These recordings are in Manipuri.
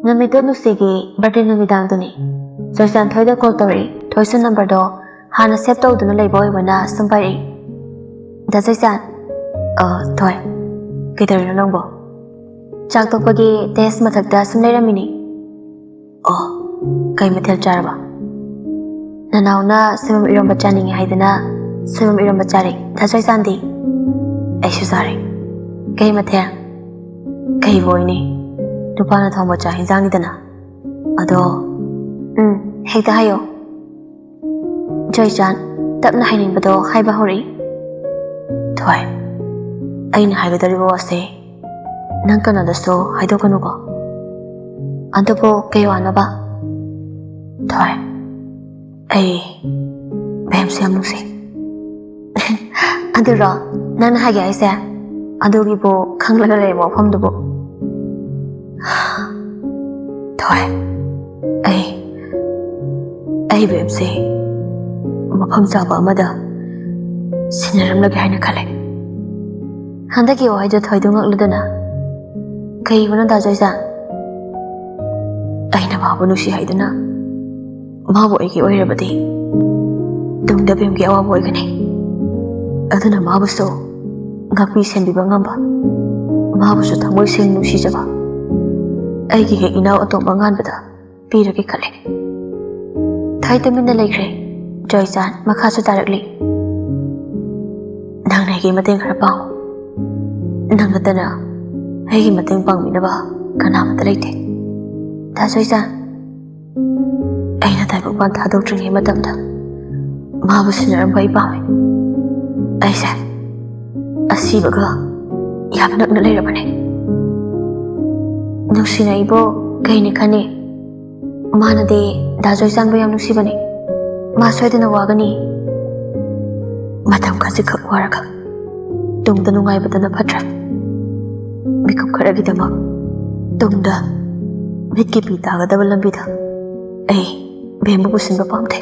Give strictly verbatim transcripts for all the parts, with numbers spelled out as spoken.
ꯅꯨꯃꯤꯠꯇꯣ ꯅꯨꯡꯁꯤꯒꯤ ꯕꯥꯔꯗꯦ ꯅꯨꯃꯤꯗꯥꯡꯗꯨꯅꯤ꯫ ꯖꯣꯏꯆꯥꯟ ꯊꯣꯏꯗ ꯀꯣꯜ ꯇꯧꯔꯛꯏ꯫ ꯊꯣꯏꯁꯨ ꯅꯝꯕꯔꯗꯣ ꯍꯥꯟꯅ ꯁꯦꯚ ꯇꯧꯗꯨꯅ ꯂꯩꯕ ꯑꯣꯏꯕꯅ ꯁꯨꯝ ꯄꯥꯏꯔꯛꯏ꯫ "ꯗꯥ ꯖꯣꯏꯆꯥꯟ?" "ꯑ, ꯊꯣꯏ꯫ ꯀꯩꯗꯧꯔꯤꯅꯣ ꯅꯪꯕꯣ?" "ꯆꯥꯛ ꯇꯣꯛꯄꯒꯤ ꯇꯦꯔꯦꯁ ꯃꯊꯛꯇ ꯁꯨꯝ ꯂꯩꯔꯝꯃꯤꯅꯤ꯫" "ꯑꯣ, ꯀꯩ ꯃꯊꯦꯜ ꯆꯥꯔꯕ?" "ꯅꯅꯥꯎꯅ ꯁꯣꯏꯕꯨꯝ ꯏꯔꯣꯝꯕ ꯆꯥꯅꯤꯡꯉꯤ ꯍꯥꯏꯗꯅ ꯁꯣꯏꯕꯨꯝ ꯏꯔꯣꯝꯕ ꯆꯥꯔꯦ꯫ ꯗꯥ ꯖꯣꯏꯆꯥꯟꯗꯤ?" "ꯑꯩꯁꯨ ꯆꯥꯔꯦ꯫" "ꯀꯩ ꯃꯊꯦꯜ?" "ꯀꯩꯕꯨ ꯑꯣꯏꯅꯤ, ꯅꯨꯄꯥꯅ ꯊꯣꯡꯕ ꯆꯥꯛ ꯍꯦꯟꯖꯥꯡꯅꯤꯗꯅ꯫ ꯑꯗꯣ..." "ꯎꯝ, ꯍꯦꯛꯇ ꯍꯥꯏꯌꯣ꯫" ꯖꯣꯏꯆꯥꯟ ꯇꯞꯅ ꯍꯥꯏꯅꯤꯡꯕꯗꯣ ꯍꯥꯏꯕ ꯍꯧꯔꯛꯏ꯫ "ꯊꯣꯏ, ꯑꯩꯅ ꯍꯥꯏꯒꯗꯧꯔꯤꯕ ꯋꯥꯁꯦ ꯅꯪ ꯀꯅꯥꯗꯁꯨ ꯍꯥꯏꯗꯣꯛꯀꯅꯨꯀꯣ꯫" "ꯑꯗꯨꯕꯨ ꯀꯩ ꯋꯥꯅꯣꯕ?" "ꯊꯣꯏ, ꯑꯩ ꯃꯦꯝꯁꯦ ꯌꯥꯝ ꯅꯨꯡꯁꯤ꯫" "ꯑꯗꯨꯔꯣ ꯅꯪꯅ ꯍꯥꯏꯒꯦ ꯍꯥꯏꯁꯦ? ꯑꯗꯨꯒꯤꯕꯨ ꯈꯪꯂꯒ ꯂꯩꯔꯕ ꯋꯥꯐꯝꯗꯨꯕꯨ?" "ꯊꯣꯏ, ꯑꯩ, ꯑꯩ ꯃꯦꯝꯁꯦ ꯃꯐꯝ ꯆꯥꯕ ꯑꯃꯗ ꯁꯤꯟꯅꯔꯝꯂꯒꯦ ꯍꯥꯏꯅ ꯈꯜꯂꯦ꯫" ꯍꯟꯗꯛꯀꯤ ꯋꯥꯍꯩꯗꯣ ꯊꯣꯏꯗꯣ ꯉꯛꯂꯗꯅ, "ꯀꯩꯕꯨꯅꯣ ꯗꯥ ꯖꯣꯏꯆꯥꯟ?" "ꯑꯩꯅ ꯃꯥꯕꯨ ꯅꯨꯡꯁꯤ ꯍꯥꯏꯗꯨꯅ ꯃꯥꯕꯨ ꯑꯩꯒꯤ ꯑꯣꯏꯔꯕꯗꯤ ꯇꯨꯡꯗ ꯕꯦꯝꯒꯤ ꯑꯋꯥꯕ ꯑꯣꯏꯒꯅꯤ꯫ ꯑꯗꯨꯅ ꯃꯥꯕꯨꯁꯨ ꯉꯥꯛꯄꯤ ꯁꯦꯟꯕꯤꯕ ꯉꯝꯕ, ꯃꯥꯕꯨꯁꯨ ꯊꯃꯣꯏ ꯁꯦꯡꯅ ꯅꯨꯡꯁꯤꯖꯕ ꯑꯩꯒꯤ ꯍꯦꯛ ꯏꯅꯥꯎ ꯑꯇꯣꯝꯕ ꯉꯥꯟꯕꯗ ꯄꯤꯔꯒꯦ ꯈꯜꯂꯦ꯫" ꯊꯣꯏ ꯇꯨꯃꯤꯟꯅ ꯂꯩꯈ꯭ꯔꯦ꯫ ꯖꯣꯏꯆꯥꯟ ꯃꯈꯥꯁꯨ ꯇꯥꯔꯛꯂꯤ꯫ "ꯅꯪꯅ ꯑꯩꯒꯤ ꯃꯇꯦꯡ ꯈꯔ ꯄꯥꯡꯉꯨ꯫ ꯅꯪ ꯅꯠꯇꯅ ꯑꯩꯒꯤ ꯃꯇꯦꯡ ꯄꯥꯡꯕꯤꯅꯕ ꯀꯅꯥꯃꯠꯇ ꯂꯩꯇꯦ꯫ ꯗꯥ ꯖꯣꯏꯆꯥꯟ, ꯑꯩꯅ ꯇꯥꯏꯕꯪꯄꯥꯟ ꯊꯥꯗꯣꯛꯇ꯭ꯔꯤꯉꯩ ꯃꯇꯝꯗ ꯃꯥꯕꯨ ꯁꯤꯟꯅꯔꯝꯕ ꯑꯩ ꯄꯥꯝꯃꯤ꯫ ꯑꯩꯁꯦ ꯑꯁꯤꯕꯒ ꯌꯥꯝ ꯅꯛꯅ ꯂꯩꯔꯕꯅꯦ꯫" "ꯅꯨꯡꯁꯤꯅ ꯑꯩꯕꯨ ꯀꯩꯅꯤ ꯈꯟꯅꯤ? ꯃꯥꯅꯗꯤ ꯗꯥ ꯖꯣꯏꯆꯥꯟꯕꯨ ꯌꯥꯝ ꯅꯨꯡꯁꯤꯕꯅꯤ꯫ ꯃꯥ ꯁꯣꯏꯗꯅ ꯋꯥꯒꯅꯤ꯫" "ꯃꯇꯝ ꯈꯖꯤꯛꯈꯛ ꯋꯥꯔꯒ ꯇꯨꯡꯗ ꯅꯨꯡꯉꯥꯏꯕꯗꯨꯅ ꯐꯠꯇ꯭ꯔꯥ? ꯃꯤꯀꯨꯞ ꯈꯔꯒꯤꯗꯃꯛ ꯇꯨꯡꯗ ꯃꯤꯠꯀꯤ ꯄꯤ ꯇꯥꯒꯗꯕ ꯂꯝꯕꯤꯗ ꯑꯩ ꯕꯦꯝꯕꯨ ꯄꯨꯁꯤꯟꯕ ꯄꯥꯝꯗꯦ꯫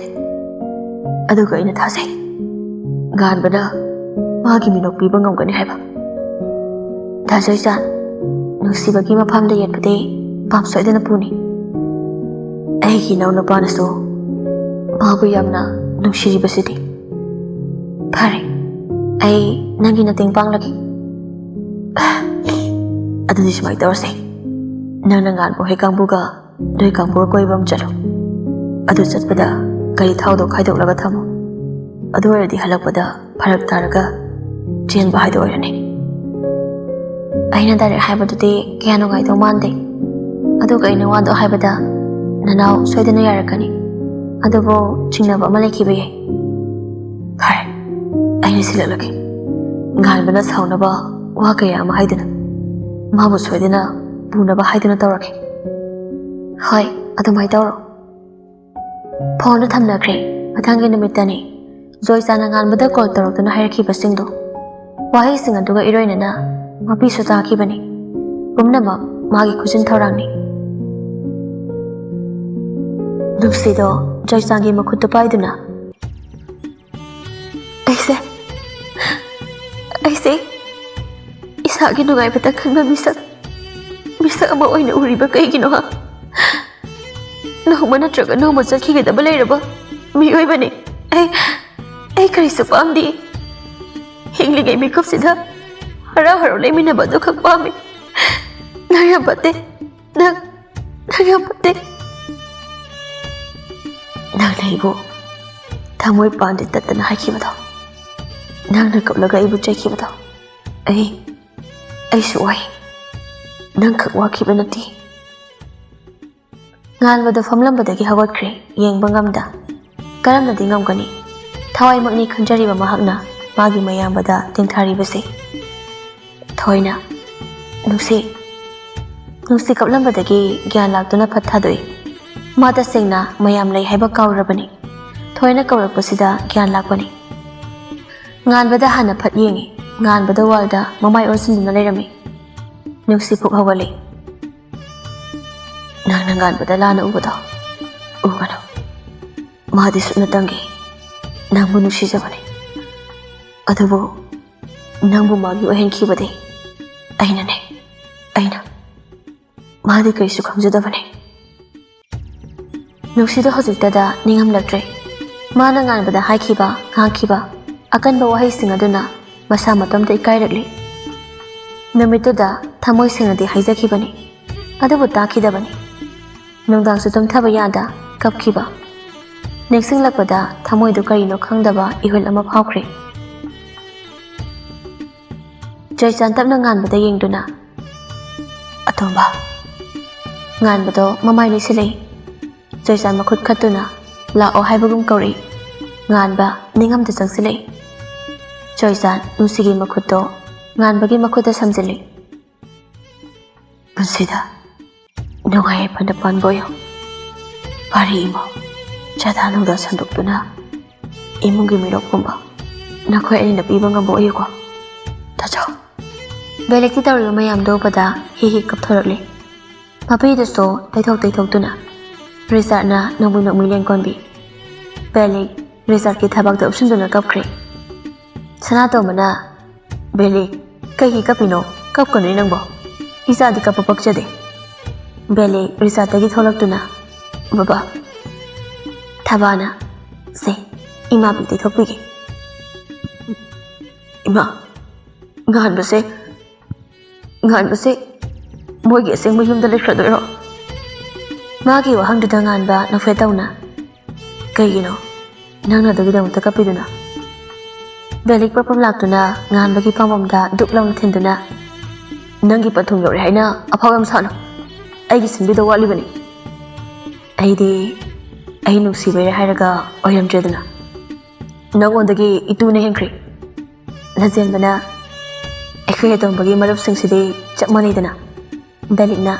ꯑꯗꯨꯒ ꯑꯩꯅ ꯊꯥꯖꯩ, ꯉꯥꯟꯕꯅ ꯃꯥꯒꯤ ꯃꯤꯅꯣꯛ ꯄꯤꯕ ꯉꯝꯒꯅꯤ ꯍꯥꯏꯕ꯫ ꯗꯥ ꯖꯣꯏꯆꯥꯟ, ꯅꯨꯡꯁꯤꯕꯒꯤ ꯃꯐꯝꯗ ꯌꯦꯠꯄꯗꯤ ꯄꯥꯞ ꯁꯣꯏꯗꯅ ꯄꯨꯅꯤ꯫ ꯑꯩꯒꯤ ꯏꯅꯥꯎꯅꯨꯄꯥꯅꯁꯨ ꯃꯥꯕꯨ ꯌꯥꯝꯅ ꯅꯨꯡꯁꯤꯔꯤꯕꯁꯤꯗꯤ꯫ ꯐꯔꯦ, ꯑꯩ ꯅꯪꯒꯤ ꯃꯇꯦꯡ ꯄꯥꯡꯂꯒꯦ꯫ ꯑꯗꯨꯗꯤ ꯁꯨꯃꯥꯏꯅ ꯇꯧꯔꯁꯦ, ꯅꯪꯅ ꯉꯥꯟꯕ ꯍꯣꯏ ꯀꯥꯡꯕꯨꯒ ꯅꯣꯏ ꯀꯥꯡꯕꯨꯒ ꯀꯣꯏꯕ ꯑꯃ ꯆꯠꯂꯣ꯫ ꯑꯗꯨ ꯆꯠꯄꯗ ꯒꯥꯔꯤ ꯊꯥꯎꯗꯣ ꯈꯥꯏꯗꯣꯛꯂꯒ ꯊꯝꯃꯣ꯫ ꯑꯗꯨ ꯑꯣꯏꯔꯗꯤ ꯍꯜꯂꯛꯄꯗ ꯐꯔꯛ ꯇꯥꯔꯒ ꯆꯦꯟꯕ ꯍꯥꯏꯗꯣ ꯑꯣꯏꯔꯅꯤ꯫ ꯑꯩꯅ ꯗꯥꯏꯔꯦꯛ ꯍꯥꯏꯕꯗꯨꯗꯤ ꯀꯌꯥ ꯅꯨꯡꯉꯥꯏꯗꯧ ꯃꯥꯟꯗꯦ꯫ ꯑꯗꯨꯒ ꯑꯩꯅ ꯋꯥꯗꯣ ꯍꯥꯏꯕꯗ ꯅꯅꯥꯎ ꯁꯣꯏꯗꯅ ꯌꯥꯔꯛꯀꯅꯤ꯫ ꯑꯗꯨꯕꯨ ꯆꯤꯡꯅꯕ ꯑꯃ ꯂꯩꯈꯤꯕ ꯌꯥꯏ꯫ ꯐꯔꯦ, ꯑꯩꯅ ꯁꯤꯜꯂꯛꯂꯒꯦ꯫ ꯉꯥꯟꯕꯅ ꯁꯥꯎꯅꯕ ꯋꯥ ꯀꯌꯥ ꯑꯃ ꯍꯥꯏꯗꯨꯅ, ꯃꯥꯕꯨ ꯁꯣꯏꯗꯅ ꯄꯨꯅꯕ ꯍꯥꯏꯗꯨꯅ ꯇꯧꯔꯒꯦ꯫ ꯍꯣꯏ, ꯑꯗꯨꯃꯥꯏꯅ ꯇꯧꯔꯣ꯫ ꯐꯣꯟꯗꯨ ꯊꯝꯅꯈ꯭ꯔꯦ꯫ ꯃꯊꯪꯒꯤ ꯅꯨꯃꯤꯠꯇꯅꯤ ꯖꯣꯏꯆꯥꯅ ꯉꯥꯟꯕꯗ ꯀꯣꯜ ꯇꯧꯔꯛꯇꯨꯅ ꯍꯥꯏꯔꯛꯈꯤꯕꯁꯤꯡꯗꯣ꯫ ꯋꯥꯍꯩꯁꯤꯡ ꯑꯗꯨꯒ ꯏꯔꯣꯏꯅꯅ ꯃꯄꯤꯁꯨ ꯇꯥꯈꯤꯕꯅꯤ꯫ ꯄꯨꯝꯅꯃꯛ ꯃꯥꯒꯤ ꯈꯨꯖꯤꯟ ꯊꯧꯔꯥꯡꯅꯤ꯫ ꯅꯨꯡꯁꯤꯗꯣ ꯖꯣꯏꯆꯥꯟꯒꯤ ꯃꯈꯨꯠꯇꯨ ꯄꯥꯏꯗꯨꯅ, "ꯑꯩꯁꯦ, ꯑꯩꯁꯦ ꯏꯁꯥꯒꯤ ꯅꯨꯡꯉꯥꯏꯕꯇ ꯈꯟꯕ ꯃꯤꯁꯛ, ꯃꯤꯁꯛ ꯑꯃ ꯑꯣꯏꯅ ꯎꯔꯤꯕ ꯀꯩꯒꯤꯅꯣ, ꯍꯥ? ꯅꯣꯡꯃ ꯅꯠꯇ꯭ꯔꯒ ꯅꯣꯡꯃ ꯆꯠꯈꯤꯒꯗꯕ ꯂꯩꯔꯕ ꯃꯤꯑꯣꯏꯕꯅꯤ꯫ ꯑꯩ, ꯑꯩ ꯀꯔꯤꯁꯨ ꯄꯥꯝꯗꯦ꯫ ꯍꯤꯡꯂꯤꯉꯩ ꯃꯤꯀꯨꯞꯁꯤꯗ ꯍꯔꯥꯎ ꯍꯔꯥꯎ ꯂꯩꯃꯤꯟꯅꯕ ꯑꯗꯨꯈꯛ ꯄꯥꯝꯃꯤ꯫ ꯅꯪ ꯌꯥꯝ ꯐꯠꯇꯦ꯫ ꯅꯪ, ꯅꯪ ꯌꯥꯝ ꯐꯠꯇꯦ꯫ ꯅꯪꯅ ꯑꯩꯕꯨ ꯊꯃꯣꯏ ꯄꯥꯟꯗꯤ ꯇꯠꯇꯅ ꯍꯥꯏꯈꯤꯕꯗꯣ, ꯅꯪꯅ ꯀꯞꯂꯒ ꯑꯩꯕꯨ ꯆꯩꯈꯤꯕꯗꯣ, ꯑꯩ, ꯑꯩꯁꯨ ꯋꯥꯏ꯫ ꯅꯪꯈꯛ ꯋꯥꯈꯤꯕ ꯅꯠꯇꯦ꯫" ꯉꯥꯟꯕꯗꯣ ꯐꯝꯂꯝꯕꯗꯒꯤ ꯍꯧꯒꯠꯈ꯭ꯔꯦ, ꯌꯦꯡꯕ ꯉꯝꯗ꯫ ꯀꯔꯝꯅꯗꯤ ꯉꯝꯒꯅꯤ? ꯊꯋꯥꯏꯃꯛꯅꯤ ꯈꯟꯖꯔꯤꯕ ꯃꯍꯥꯛꯅ ꯃꯥꯒꯤ ꯃꯌꯥꯝꯕꯗ ꯇꯦꯡꯊꯥꯔꯤꯕꯁꯦ꯫ ꯊꯣꯏꯅ, "ꯅꯨꯡꯁꯤ, ꯅꯨꯡꯁꯤ ꯀꯞꯂꯝꯕꯗꯒꯤ ꯒ꯭ꯌꯥꯟ ꯂꯥꯛꯇꯨꯅ ꯐꯠ ꯊꯥꯗꯣꯛꯏ꯫ ꯃꯥ ꯇꯁꯦꯡꯅ ꯃꯌꯥꯝ ꯂꯩ ꯍꯥꯏꯕ ꯀꯥꯎꯔꯕꯅꯤ꯫" ꯊꯣꯏꯅ ꯀꯧꯔꯛꯄꯁꯤꯗ ꯒ꯭ꯌꯥꯟ ꯂꯥꯛꯄꯅꯤ꯫ ꯉꯥꯟꯕꯗ ꯍꯥꯟꯅ ꯐꯠ ꯌꯦꯡꯉꯤ꯫ ꯉꯥꯟꯕꯗ ꯋꯥꯜꯗ ꯃꯃꯥꯏ ꯑꯣꯟꯁꯤꯟꯗꯨꯅ ꯂꯩꯔꯝꯃꯤ꯫ ꯅꯨꯡꯁꯤ ꯄꯨꯛ ꯍꯧꯒꯠꯂꯤ꯫ "ꯅꯪꯅ ꯉꯥꯟꯕꯗ ꯂꯥꯟꯅ ꯎꯕꯗꯣ ꯎꯒꯅꯨ꯫ ꯃꯥꯗꯤ ꯁꯨꯞꯅꯇꯪꯒꯤ ꯅꯪꯕꯨ ꯅꯨꯡꯁꯤꯖꯕꯅꯤ꯫ ꯑꯗꯨꯕꯨ ꯅꯪꯕꯨ ꯃꯥꯒꯤ ꯑꯣꯏꯍꯟꯈꯤꯕꯗꯤ ꯑꯩꯅꯅꯦ꯫" ꯑꯩꯅ ꯃꯥꯗꯤ ꯀꯔꯤꯁꯨ ꯈꯪꯖꯗꯕꯅꯤ꯫ ꯅꯨꯡꯁꯤꯗꯣ ꯍꯧꯖꯤꯛꯇꯗ ꯅꯤꯡꯉꯝꯂꯛꯇ꯭ꯔꯦ꯫ ꯃꯥꯅ ꯉꯥꯟꯕꯗ ꯍꯥꯏꯈꯤꯕ, ꯉꯥꯡꯈꯤꯕ ꯑꯀꯟꯕ ꯋꯥꯍꯩꯁꯤꯡ ꯑꯗꯨꯅ ꯃꯁꯥ ꯃꯇꯣꯝꯇ ꯏꯀꯥꯏꯔꯛꯂꯤ꯫ ꯅꯨꯃꯤꯠꯇꯨꯗ ꯊꯃꯣꯏ ꯁꯦꯡꯅꯗꯤ ꯍꯥꯏꯖꯈꯤꯕꯅꯤ, ꯑꯗꯨꯕꯨ ꯇꯥꯈꯤꯗꯕꯅꯤ꯫ ꯅꯨꯡꯗꯥꯡꯁꯨ ꯇꯨꯝꯊꯕ ꯌꯥꯗ ꯀꯞꯈꯤꯕ꯫ ꯅꯤꯡꯁꯤꯡꯂꯛꯄꯗ ꯊꯃꯣꯏꯗꯨ ꯀꯔꯤꯅꯣ ꯈꯪꯗꯕ ꯏꯍꯨꯜ ꯑꯃ ꯐꯥꯎꯈ꯭ꯔꯦ꯫ ꯖꯣꯏꯆꯥꯟ ꯇꯞꯅ ꯉꯥꯟꯕꯗ ꯌꯦꯡꯗꯨꯅ, "ꯑꯇꯣꯝꯕ!" ꯉꯥꯟꯕꯗꯣ ꯃꯃꯥꯏ ꯂꯩꯁꯤꯜꯂꯛꯏ꯫ ꯖꯣꯏꯆꯥꯟ ꯃꯈꯨꯠ ꯈꯠꯇꯨꯅ ꯂꯥꯛꯑꯣ ꯍꯥꯏꯕꯒꯨꯝ ꯀꯧꯔꯛꯏ꯫ ꯉꯥꯟꯕ ꯅꯤꯡꯉꯝꯗ ꯆꯪꯁꯤꯜꯂꯛꯏ꯫ ꯖꯣꯏꯆꯥꯟ ꯅꯨꯡꯁꯤꯒꯤ ꯃꯈꯨꯠꯇꯣ ꯉꯥꯟꯕꯒꯤ ꯃꯈꯨꯠꯇ ꯁꯝꯖꯤꯜꯂꯤ꯫ ꯄꯨꯟꯁꯤꯗ ꯅꯨꯡꯉꯥꯏ ꯌꯥꯏꯐꯅ ꯄꯥꯟꯕ ꯑꯣꯏꯌꯨ꯫ ꯋꯥꯔꯤ ꯏꯃꯨꯡ ꯆꯥꯗꯥ ꯅꯨꯡꯗꯥ ꯁꯟꯗꯣꯛꯇꯨꯅ ꯏꯃꯨꯡꯒꯤ ꯃꯤꯔꯣꯛ ꯄꯨꯝꯕ ꯅꯈꯣꯏ ꯑꯅꯤꯅ ꯄꯤꯕ ꯉꯝꯕ ꯑꯣꯏꯌꯨꯀꯣ꯫ ꯇꯥꯖꯧ꯫ ꯕꯦꯂꯤꯛꯀꯤ ꯇꯧꯔꯤꯕ ꯃꯌꯥꯝꯗꯣ ꯎꯕꯗ ꯍꯤ ꯍꯤ ꯀꯞꯊꯣꯔꯛꯂꯦ꯫ ꯃꯄꯤꯗꯨꯁꯨ ꯇꯩꯊꯣꯛ ꯇꯩꯊꯣꯛꯇꯨꯅ ꯔꯤꯆꯥꯔꯗꯅ ꯅꯣꯡꯃꯩ ꯅꯣꯡꯃꯩ ꯂꯦꯡ ꯀꯣꯟꯕꯤ꯫ ꯕꯦꯂꯤꯛ ꯔꯤꯆꯥꯔꯗꯀꯤ ꯊꯕꯥꯛꯇ ꯎꯞꯁꯤꯟꯗꯨꯅ ꯀꯞꯈ꯭ꯔꯦ꯫ ꯁꯅꯥꯇꯣꯝꯕꯅ, "ꯕꯦꯂꯤꯛ, ꯀꯩꯒꯤ ꯀꯞꯄꯤꯅꯣ? ꯀꯞꯀꯅꯨꯅꯦ ꯅꯪꯕꯣ꯫ ꯏꯆꯥꯗꯤ ꯀꯞꯄ ꯄꯛꯆꯗꯦ꯫" ꯕꯦꯂꯤꯛ ꯔꯤꯆꯥꯔꯗꯇꯒꯤ ꯊꯣꯛꯂꯛꯇꯨꯅ, "ꯕꯕꯥ, ꯊꯕꯥꯅ, ꯁꯦ, ꯏꯃꯥ ꯄꯤ ꯇꯩꯊꯣꯛꯄꯤꯒꯦ꯫" "ꯏꯃꯥ, ꯉꯥꯟꯕꯁꯦ, ꯉꯥꯟꯕꯁꯦ ꯃꯣꯏꯒꯤ ꯑꯁꯦꯡꯕ ꯌꯨꯝꯗ ꯂꯩꯈ꯭ꯔꯗꯣꯏꯔꯣ?" ꯃꯥꯒꯤ ꯋꯥꯍꯪꯗꯨꯗ ꯉꯥꯟꯕ ꯅꯣꯛꯐꯦꯠ ꯇꯧꯅ, "ꯀꯩꯒꯤꯅꯣ ꯅꯪꯅ ꯑꯗꯨꯒꯤꯗꯃꯛꯇ ꯀꯞꯄꯤꯗꯨꯅ?" ꯕꯦꯂꯤꯛ ꯄ꯭ꯔꯞ ꯄ꯭ꯔꯞ ꯂꯥꯛꯇꯨꯅ ꯉꯥꯟꯕꯒꯤ ꯄꯥꯝꯕꯣꯝꯗ ꯗꯨꯞ ꯂꯥꯎꯅ ꯊꯤꯟꯗꯨꯅ, "ꯅꯪꯒꯤ ꯄꯟꯊꯨꯡ ꯌꯧꯔꯦ ꯍꯥꯏꯅ ꯑꯐꯥꯎ ꯌꯥꯝ ꯁꯥꯅꯨ꯫ ꯑꯩꯒꯤ ꯁꯤꯟꯕꯤꯗꯧ ꯋꯥꯠꯂꯤꯕꯅꯤ꯫ ꯑꯩꯗꯤ ꯑꯩ ꯅꯨꯡꯁꯤꯕꯩꯔꯦ ꯍꯥꯏꯔꯒ ꯑꯣꯏꯔꯝꯗ꯭ꯔꯦꯗꯅ꯫ ꯅꯉꯣꯟꯗꯒꯤ ꯏꯇꯨꯅ ꯍꯦꯟꯈ꯭ꯔꯦ꯫ ꯂꯟꯆꯦꯟꯕꯅ ꯑꯩꯈꯣꯏ ꯑꯇꯣꯝꯕꯒꯤ ꯃꯔꯨꯞꯁꯤꯡꯁꯤꯗꯤ ꯆꯞ ꯃꯥꯟꯅꯩꯗꯅ꯫" ꯕꯦꯂꯤꯛꯅ,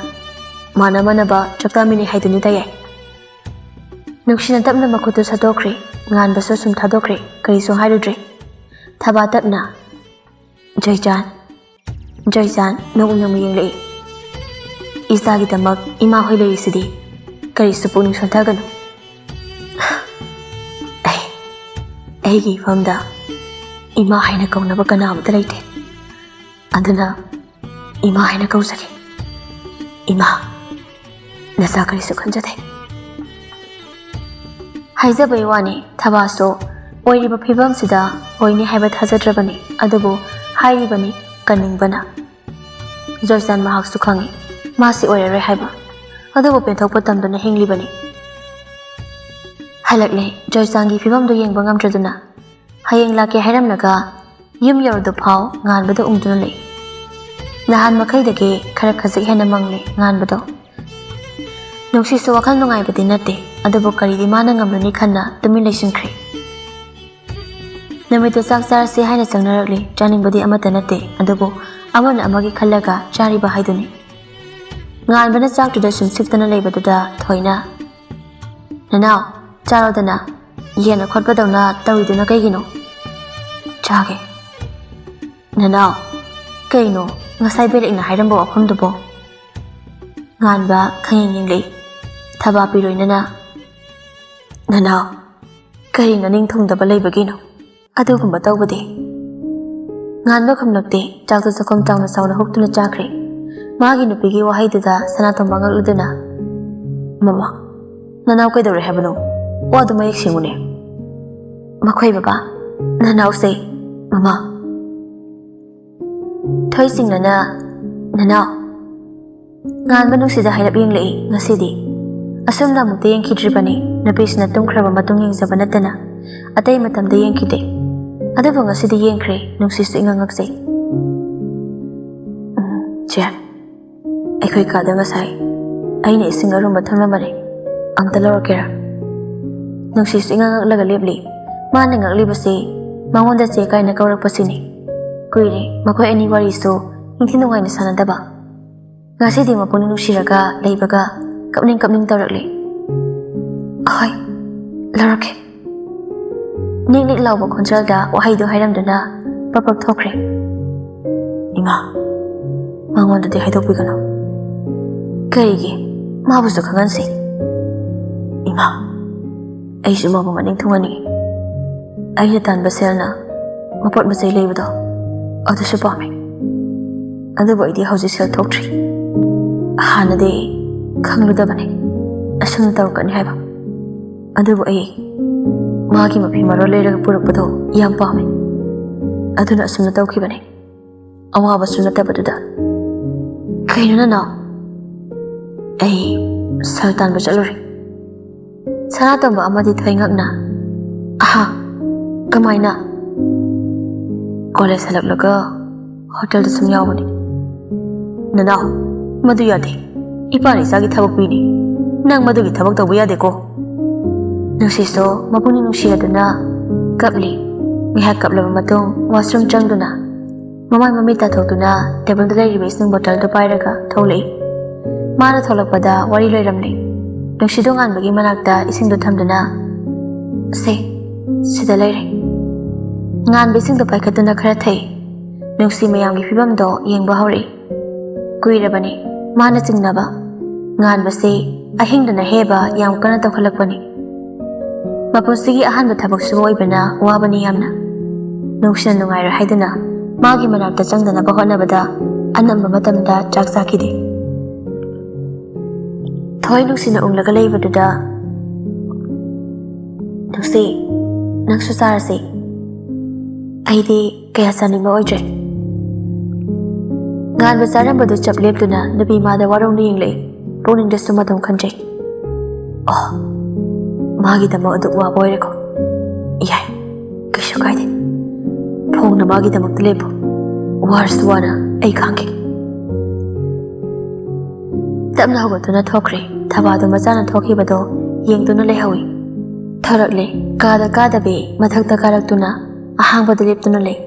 "ꯃꯥꯟꯅ ꯃꯥꯟꯅꯕ ꯆꯥꯛ ꯆꯥꯃꯤꯟꯅꯩ ꯍꯥꯏꯗꯨꯅꯤ ꯇꯌꯥꯏ꯫" ꯅꯨꯡꯁꯤꯅ ꯇꯞꯅ ꯃꯈꯨꯠꯇꯨ ꯁꯠꯇꯣꯛꯈ꯭ꯔꯦ꯫ ꯉꯥꯟꯕꯁꯨ ꯁꯨꯝ ꯊꯥꯗꯣꯛꯈ꯭ꯔꯦ, ꯀꯔꯤꯁꯨ ꯍꯥꯏꯔꯨꯗ꯭ꯔꯦ꯫ ꯊꯕꯥ ꯇꯞꯅ, "ꯖꯣꯏꯆꯥꯟ, ꯖꯣꯏꯆꯥꯟ, ꯅꯣꯡꯃ ꯅꯣꯡꯃ ꯌꯦꯡꯂꯛꯏ꯫ ꯏꯆꯥꯒꯤꯗꯃꯛ ꯏꯃꯥ ꯍꯣꯏ ꯂꯩꯔꯤꯁꯤꯗꯤ꯫ ꯀꯔꯤꯁꯨ ꯄꯨꯛꯅꯤꯡ ꯁꯣꯟꯊꯒꯅꯨ꯫ ꯑꯩ, ꯑꯩꯒꯤ ꯏꯐꯝꯗ ꯏꯃꯥ ꯍꯥꯏꯅ ꯀꯧꯅꯕ ꯀꯅꯥ ꯑꯃꯠꯇ ꯂꯩꯇꯦ꯫ ꯑꯗꯨꯅ ꯏꯃꯥ ꯍꯥꯏꯅ ꯀꯧꯖꯒꯦ꯫ ꯏꯃꯥ, ꯅꯆꯥ ꯀꯔꯤꯁꯨ ꯈꯟꯖꯗꯦ꯫ ꯍꯥꯏꯖꯕꯩ ꯋꯥꯅꯤ, ꯊꯕꯥꯁꯨ ꯑꯣꯏꯔꯤꯕ ꯐꯤꯕꯝꯁꯤꯗ ꯑꯣꯏꯅꯤ ꯍꯥꯏꯕ ꯊꯥꯖꯗ꯭ꯔꯕꯅꯤ꯫ ꯑꯗꯨꯕꯨ ꯍꯥꯏꯔꯤꯕꯅꯤ ꯀꯟꯅꯤꯡꯕꯅ꯫ ꯖꯣꯏꯆꯥꯟ ꯃꯍꯥꯛꯁꯨ ꯈꯪꯏ, ꯃꯥꯁꯤ ꯑꯣꯏꯔꯔꯣꯏ ꯍꯥꯏꯕ꯫ ꯑꯗꯨꯕꯨ ꯄꯦꯟꯊꯣꯛꯄ ꯇꯝꯗꯨꯅ ꯍꯤꯡꯂꯤꯕꯅꯤ꯫ ꯍꯜꯂꯛꯂꯦ꯫ ꯖꯣꯏꯆꯥꯟꯒꯤ ꯐꯤꯕꯝꯗꯨ ꯌꯦꯡꯕ ꯉꯝꯗ꯭ꯔꯗꯨꯅ ꯍꯌꯦꯡ ꯂꯥꯛꯀꯦ ꯍꯥꯏꯔꯝꯂꯒ ꯌꯨꯝ ꯌꯧꯔꯗꯨꯐꯥꯎ ꯉꯥꯟꯕꯗ ꯎꯪꯗꯨꯅ ꯂꯩ꯫ ꯅꯍꯥꯟ ꯃꯈꯩꯗꯒꯤ ꯈꯔ ꯈꯖꯤꯛ ꯍꯦꯟꯅ ꯃꯪꯂꯦ ꯉꯥꯟꯕꯗꯣ꯫ ꯅꯨꯡꯁꯤꯠꯁꯨ ꯋꯥꯈꯜ ꯅꯨꯡꯉꯥꯏꯕꯗꯤ ꯅꯠꯇꯦ, ꯑꯗꯨꯕꯨ ꯀꯔꯤꯗꯤ ꯃꯥꯅ ꯉꯝꯂꯨꯅꯤ ꯈꯟꯅ ꯇꯨꯃꯤꯟ ꯂꯩꯁꯤꯟꯈ꯭ꯔꯦ꯫ ꯅꯨꯃꯤꯠꯇꯨ ꯆꯥꯛ ꯆꯥꯔꯁꯤ ꯍꯥꯏꯅ ꯆꯪꯅꯔꯛꯂꯤ꯫ ꯆꯥꯅꯤꯡꯕꯗꯤ ꯑꯃꯠꯇ ꯅꯠꯇꯦ, ꯑꯗꯨꯕꯨ ꯑꯃꯅ ꯑꯃꯒꯤ ꯈꯜꯂꯒ ꯆꯥꯔꯤꯕ ꯍꯥꯏꯗꯨꯅꯤ꯫ ꯉꯥꯟꯕꯅ ꯆꯥꯛꯇꯨꯗ ꯁꯨꯝ ꯁꯤꯛꯇꯅ ꯂꯩꯕꯗꯨꯗ ꯊꯣꯏꯅ, "ꯅꯅꯥꯎ, ꯆꯥꯔꯣꯗꯅ, ꯌꯦꯟ ꯈꯣꯠꯄꯗꯧꯅ ꯇꯧꯔꯤꯗꯨꯅ ꯀꯩꯒꯤꯅꯣ?" "ꯆꯥꯒꯦ꯫ ꯅꯅꯥꯎ, ꯀꯩꯅꯣ ꯉꯁꯥꯏ ꯕꯦꯂꯦꯛꯅ ꯍꯥꯏꯔꯝꯕ ꯋꯥꯐꯝꯗꯨꯕꯣ?" ꯉꯥꯟꯕ ꯈꯪꯌꯦꯡ ꯌꯦꯡꯂꯛꯏ꯫ ꯊꯕꯥ ꯄꯤꯔꯣꯏꯅꯅ, "ꯅꯅꯥꯎ, ꯀꯔꯤ ꯅꯅꯤꯡ ꯊꯨꯡꯗꯕ ꯂꯩꯕꯒꯤꯅꯣ?" "ꯑꯗꯨꯒꯨꯝꯕ ꯇꯧꯕꯗꯤ꯫" ꯉꯥꯟꯕ ꯈꯨꯝꯂꯛꯇꯦ꯫ ꯆꯥꯛꯇꯨ ꯆꯥꯛꯈꯨꯝ ꯆꯥꯎꯅ ꯆꯥꯎꯅ ꯍꯨꯛꯇꯨꯅ ꯆꯥꯈ꯭ꯔꯦ꯫ ꯃꯥꯒꯤ ꯅꯨꯄꯤꯒꯤ ꯋꯥꯍꯩꯗꯨꯗ ꯁꯅꯥꯇꯣꯝꯕ ꯉꯛꯂꯗꯨꯅ, "ꯃꯃꯥ, ꯅꯅꯥꯎ ꯀꯩꯗꯧꯔꯦ ꯍꯥꯏꯕꯅꯣ? ꯋꯥꯗꯨ ꯃꯌꯦꯛ ꯁꯦꯡꯉꯨꯅꯦ꯫" "ꯃꯈꯣꯏ ꯕꯕꯥ, ꯅꯅꯥꯎꯁꯦ꯫" "ꯃꯃꯥ꯫" ꯊꯣꯏꯁꯤꯡꯅꯅ, "ꯅꯅꯥꯎ꯫" ꯉꯥꯟꯕ ꯅꯨꯡꯁꯤꯗ ꯍꯥꯏꯔꯞ ꯌꯦꯡꯂꯛꯏ ꯉꯁꯤꯗꯤ꯫ ꯑꯁꯨꯝꯅ ꯑꯃꯨꯛꯇ ꯌꯦꯡꯈꯤꯗ꯭ꯔꯤꯕꯅꯤ꯫ ꯅꯨꯄꯤꯁꯤꯅ ꯇꯨꯝꯈ꯭ꯔꯕ ꯃꯇꯨꯡ ꯌꯦꯡꯖꯕ ꯅꯠꯇꯅ ꯑꯇꯩ ꯃꯇꯝꯗ ꯌꯦꯡꯈꯤꯗꯦ꯫ ꯑꯗꯨꯕꯨ ꯉꯁꯤꯗꯤ ꯌꯦꯡꯈ꯭ꯔꯦ, ꯅꯨꯡꯁꯤꯁꯨ ꯏꯉꯛ ꯉꯛꯆꯩ꯫ "ꯎꯝ, ꯆꯦ, ꯑꯩꯈꯣꯏ ꯀꯥꯗ ꯉꯁꯥꯏ ꯑꯩꯅ ꯏꯁꯤꯡ ꯑꯔꯨꯝꯕ ꯊꯝꯂꯝꯕꯅꯤ, ꯑꯝꯇ ꯂꯧꯔꯛꯀꯦꯔꯥ?" ꯅꯨꯡꯁꯤꯁꯨ ꯏꯉꯛ ꯉꯛꯂꯒ ꯂꯦꯞꯂꯤ꯫ ꯃꯥꯅ ꯉꯛꯂꯤꯕꯁꯤ ꯃꯉꯣꯟꯗ ꯆꯦ ꯀꯥꯏꯅ ꯀꯧꯔꯛꯄꯁꯤꯅꯤ꯫ ꯀꯨꯏꯔꯦ ꯃꯈꯣꯏ ꯑꯅꯤ ꯋꯥꯔꯤꯁꯨ ꯅꯤꯡꯊꯤ ꯅꯨꯡꯉꯥꯏꯅ ꯁꯥꯟꯅꯗꯕ꯫ ꯉꯁꯤꯗꯤ ꯃꯄꯨꯛꯅꯤꯡ ꯅꯨꯡꯁꯤꯔꯒ ꯂꯩꯕꯒ ꯀꯞꯅꯤꯡ ꯀꯞꯅꯤꯡ ꯇꯧꯔꯛꯂꯤ꯫ "ꯑꯍꯣꯏ, ꯂꯧꯔꯛꯀꯦ꯫" ꯅꯤꯛ ꯅꯤꯛ ꯂꯥꯎꯕ ꯈꯣꯟꯖꯦꯜꯗ ꯋꯥꯍꯩꯗꯨ ꯍꯥꯏꯔꯝꯗꯨꯅ ꯄꯞ ꯄꯞ ꯊꯣꯛꯈ꯭ꯔꯦ꯫ "ꯏꯃꯥ, ꯃꯉꯣꯟꯗꯗꯤ ꯍꯥꯏꯗꯣꯛꯄꯤꯒꯅꯨ꯫" "ꯀꯔꯤꯒꯤ? ꯃꯥꯕꯨꯁꯨ ꯈꯪꯍꯟꯁꯤ꯫" "ꯏꯃꯥ, ꯑꯩꯁꯨ ꯃꯥꯕꯨ ꯃꯅꯤꯡ ꯊꯨꯡꯍꯟꯅꯤꯡꯏ꯫ ꯑꯩꯅ ꯇꯥꯟꯕ ꯁꯦꯜꯅ ꯃꯄꯣꯠ ꯃꯆꯩ ꯂꯩꯕꯗꯣ, ꯑꯗꯨꯁꯨ ꯄꯥꯝꯃꯤ꯫" ꯑꯗꯨꯕꯨ ꯑꯩꯗꯤ ꯍꯧꯖꯤꯛ ꯁꯦꯜ ꯊꯣꯛꯇ꯭ꯔꯤ꯫ ꯍꯥꯟꯅꯗꯤ ꯈꯪꯂꯨꯗꯕꯅꯤ ꯑꯁꯨꯝꯅ ꯇꯧꯔꯛꯀꯅꯤ ꯍꯥꯏꯕ꯫ ꯑꯗꯨꯕꯨ ꯑꯩ ꯃꯥꯒꯤ ꯃꯐꯤ ꯃꯔꯣꯜ ꯂꯩꯔꯒ ꯄꯨꯔꯛꯄꯗꯣ ꯌꯥꯝ ꯄꯥꯝꯃꯦ꯫ ꯑꯗꯨꯅ ꯑꯁꯨꯝꯅ ꯇꯧꯈꯤꯕꯅꯤ, ꯑꯋꯥꯕꯁꯨ ꯅꯠꯇꯕꯗꯨꯗ꯫ "ꯀꯩꯅꯣ ꯅꯅꯥꯎ?" "ꯑꯩ ꯁꯦꯜ ꯇꯥꯟꯕ ꯆꯠꯂꯨꯔꯦ꯫" ꯁꯅꯥꯇꯣꯝꯕ ꯑꯃꯗꯤ ꯊꯣꯏꯉꯛꯅ, "ꯑꯍꯥ, ꯀꯃꯥꯏꯅ?" "ꯀꯣꯂꯦꯖ ꯍꯜꯂꯛꯂꯒ ꯍꯣꯇꯦꯜꯗ ꯁꯨꯝ ꯌꯥꯎꯕꯅꯤ꯫" "ꯅꯅꯥꯎ, ꯃꯗꯨ ꯌꯥꯗꯦ꯫ ꯏꯄꯥꯅ ꯏꯆꯥꯒꯤ ꯊꯕꯛ ꯄꯤꯅꯤ꯫ ꯅꯪ ꯃꯗꯨꯒꯤ ꯊꯕꯛ ꯇꯧꯕ ꯌꯥꯗꯦꯀꯣ꯫" ꯅꯨꯡꯁꯤꯁꯨ ꯃꯄꯨꯛꯅꯤꯡ ꯅꯨꯡꯁꯤꯔꯗꯨꯅ ꯀꯞꯂꯤ꯫ ꯉꯥꯏꯍꯥꯛ ꯀꯞꯂꯕ ꯃꯇꯨꯡ washroom ꯆꯪꯗꯨꯅ ꯃꯃꯥꯏ ꯃꯃꯤꯠ ꯇꯥꯊꯣꯛꯇꯨꯅ ꯇꯦꯕꯜꯗ ꯂꯩꯔꯤꯕ ꯏꯁꯤꯡ ꯕꯣꯇꯜꯗꯨ ꯄꯥꯏꯔꯒ ꯊꯣꯛꯂꯛꯏ꯫ ꯃꯥꯅ ꯊꯣꯛꯂꯛꯄꯗ ꯋꯥꯔꯤ ꯂꯣꯏꯔꯝꯂꯦ꯫ ꯅꯨꯡꯁꯤꯗꯨ ꯉꯥꯟꯕꯒꯤ ꯃꯅꯥꯛꯇ ꯏꯁꯤꯡꯗꯨ ꯊꯝꯗꯨꯅ, "ꯁꯦ, ꯁꯤꯗ ꯂꯩꯔꯦ꯫" ꯉꯥꯟꯕ ꯏꯁꯤꯡꯗꯨ ꯄꯥꯏꯈꯠꯇꯨꯅ ꯈꯔ ꯊꯛꯏ꯫ ꯅꯨꯡꯁꯤ ꯃꯌꯥꯝꯒꯤ ꯐꯤꯕꯝꯗꯣ ꯌꯦꯡꯕ ꯍꯧꯔꯛꯏ꯫ ꯀꯨꯏꯔꯕꯅꯤ ꯃꯥꯅ ꯆꯤꯡꯅꯕ꯫ ꯉꯥꯟꯕꯁꯤ ꯑꯍꯤꯡꯗꯅ ꯍꯦꯕ ꯌꯥꯝ ꯀꯟꯅ ꯇꯧꯈꯠꯂꯛꯄꯅꯤ꯫ ꯃꯄꯨꯟꯁꯤꯒꯤ ꯑꯍꯥꯟꯕ ꯊꯕꯛꯁꯨ ꯑꯣꯏꯕꯅ ꯋꯥꯕꯅꯤ ꯌꯥꯝꯅ꯫ ꯅꯨꯡꯁꯤꯅ ꯅꯨꯡꯉꯥꯏꯔꯣꯏ ꯍꯥꯏꯗꯨꯅ ꯃꯥꯒꯤ ꯃꯅꯥꯛꯇ ꯆꯪꯗꯅꯕ ꯍꯣꯠꯅꯕꯗ ꯑꯅꯝꯕ ꯃꯇꯝꯗ ꯆꯥꯛ ꯆꯥꯈꯤꯗꯦ꯫ ꯊꯣꯏ ꯅꯨꯡꯁꯤꯅ ꯎꯪꯂꯒ ꯂꯩꯕꯗꯨꯗ, "ꯅꯨꯡꯁꯤ, ꯅꯪꯁꯨ ꯆꯥꯔꯁꯤ꯫ ꯑꯩꯗꯤ ꯀꯌꯥ ꯆꯥꯅꯤꯡꯕ ꯑꯣꯏꯗ꯭ꯔꯦ꯫" ꯉꯥꯟꯕ ꯆꯥꯔꯝꯕꯗꯨ ꯆꯞ ꯂꯦꯞꯇꯨꯅ ꯅꯨꯄꯤ ꯃꯥꯗ ꯋꯥꯔꯧꯅ ꯌꯦꯡꯂꯛꯏ꯫ ꯄꯨꯛꯅꯤꯡꯗꯁꯨ ꯃꯗꯨꯝ ꯈꯟꯖꯩ, "ꯑꯣ, ꯃꯥꯒꯤꯗꯃꯛ ꯑꯗꯨꯛ ꯋꯥꯕ ꯑꯣꯏꯔꯦꯀꯣ꯫ ꯌꯥꯏ, ꯀꯩꯁꯨ ꯀꯥꯏꯗꯦ꯫ ꯐꯣꯡꯅ ꯃꯥꯒꯤꯗꯃꯛꯇ ꯂꯦꯞꯄꯨ꯫ ꯋꯥꯔꯁꯨ ꯋꯥꯅ ꯑꯩ ꯈꯥꯡꯒꯦ꯫" ꯇꯞꯅ ꯍꯧꯒꯠꯇꯨꯅ ꯊꯣꯛꯈ꯭ꯔꯦ꯫ ꯊꯕꯥꯗꯨ ꯃꯆꯥꯅ ꯊꯣꯛꯈꯤꯕꯗꯣ ꯌꯦꯡꯗꯨꯅ ꯂꯩꯍꯧꯏ꯫ ꯊꯣꯔꯛꯂꯦ꯫ ꯀꯥꯗ ꯀꯥꯗꯕꯤ ꯃꯊꯛꯇ ꯀꯥꯔꯛꯇꯨꯅ ꯑꯍꯥꯡꯕꯗ ꯂꯦꯞꯇꯨꯅ ꯂꯩ꯫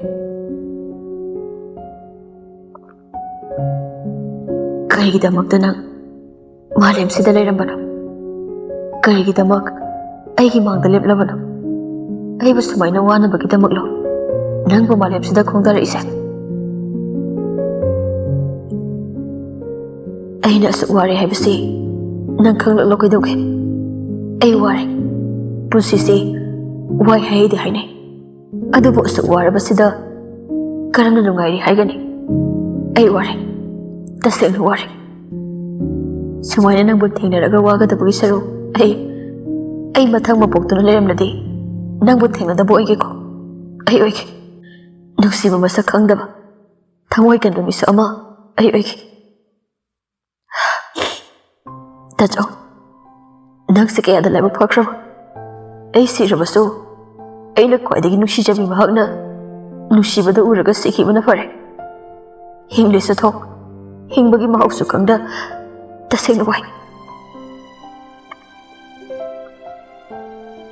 "ꯀꯔꯤꯒꯤꯗꯃꯛꯇ ꯅꯪ ꯃꯥꯂꯦꯝꯁꯤꯗ ꯂꯩꯔꯝꯕꯅꯣ? ꯀꯔꯤꯒꯤꯗꯃꯛ ꯑꯩꯒꯤ ꯃꯥꯡꯗ ꯂꯦꯞꯂꯕꯅꯣ? ꯑꯩꯕꯨ ꯁꯨꯃꯥꯏꯅ ꯋꯥꯅꯕꯒꯤꯗꯃꯛꯂꯣ ꯅꯪꯕꯨ ꯃꯥꯂꯦꯝꯁꯤꯗ ꯈꯣꯡꯗꯥꯔꯛꯏꯁꯦ? ꯑꯩꯅ ꯑꯁꯨꯛ ꯋꯥꯔꯦ ꯍꯥꯏꯕꯁꯤ ꯅꯪ ꯈꯪꯂꯛꯂꯣ ꯀꯩꯗꯧꯒꯦ? ꯑꯩ ꯋꯥꯔꯦ꯫ ꯄꯨꯟꯁꯤꯁꯤ ꯋꯥꯏ ꯍꯥꯏꯗꯤ ꯍꯥꯏꯅꯩ꯫ ꯑꯗꯨꯕꯨ ꯑꯁꯨꯛ ꯋꯥꯔꯕꯁꯤꯗ ꯀꯔꯝꯅ ꯅꯨꯡꯉꯥꯏꯔꯤ ꯍꯥꯏꯒꯅꯤ? ꯑꯩ ꯋꯥꯔꯦ, ꯇꯁꯦꯡꯅ ꯋꯥꯔꯦ꯫ ꯁꯨꯃꯥꯏꯅ ꯅꯪꯕꯨ ꯊꯦꯡꯅꯔꯒ ꯋꯥꯒꯗꯕꯒꯤ ꯁꯔꯨꯛ ꯑꯩ ꯑꯩ ꯃꯊꯪ ꯃꯄꯣꯛꯇꯨꯅ ꯂꯩꯔꯝꯂꯗꯤ ꯅꯪꯕꯨ ꯊꯦꯡꯅꯗꯕ ꯑꯣꯏꯒꯦꯀꯣ꯫ ꯑꯩ ꯑꯣꯏꯒꯦ꯫ ꯅꯨꯡꯁꯤꯕ ꯃꯁꯛ ꯈꯪꯗꯕ, ꯊꯃꯣꯏ ꯀꯟꯕ ꯃꯤꯁꯛ ꯑꯃ ꯑꯩ ꯑꯣꯏꯒꯦ꯫ ꯇꯥꯆꯧ, ꯅꯪꯁꯦ ꯀꯌꯥꯗ ꯂꯥꯏꯕꯛ ꯐꯈ꯭ꯔꯕ꯫ ꯑꯩ ꯁꯤꯔꯕꯁꯨ ꯑꯩꯅ ꯈ꯭ꯋꯥꯏꯗꯒꯤ ꯅꯨꯡꯁꯤꯖꯕꯤ ꯃꯍꯥꯛꯅ ꯅꯨꯡꯁꯤꯕꯗ ꯎꯔꯒ ꯁꯤꯈꯤꯕꯅ ꯐꯔꯦ꯫ ꯍꯤꯡꯂꯤꯁꯨ ꯊꯣꯛ, ꯍꯤꯡꯕꯒꯤ ꯃꯍꯥꯎꯁꯨ ꯈꯪꯗ, ꯇꯁꯦꯡꯅ ꯋꯥꯏ꯫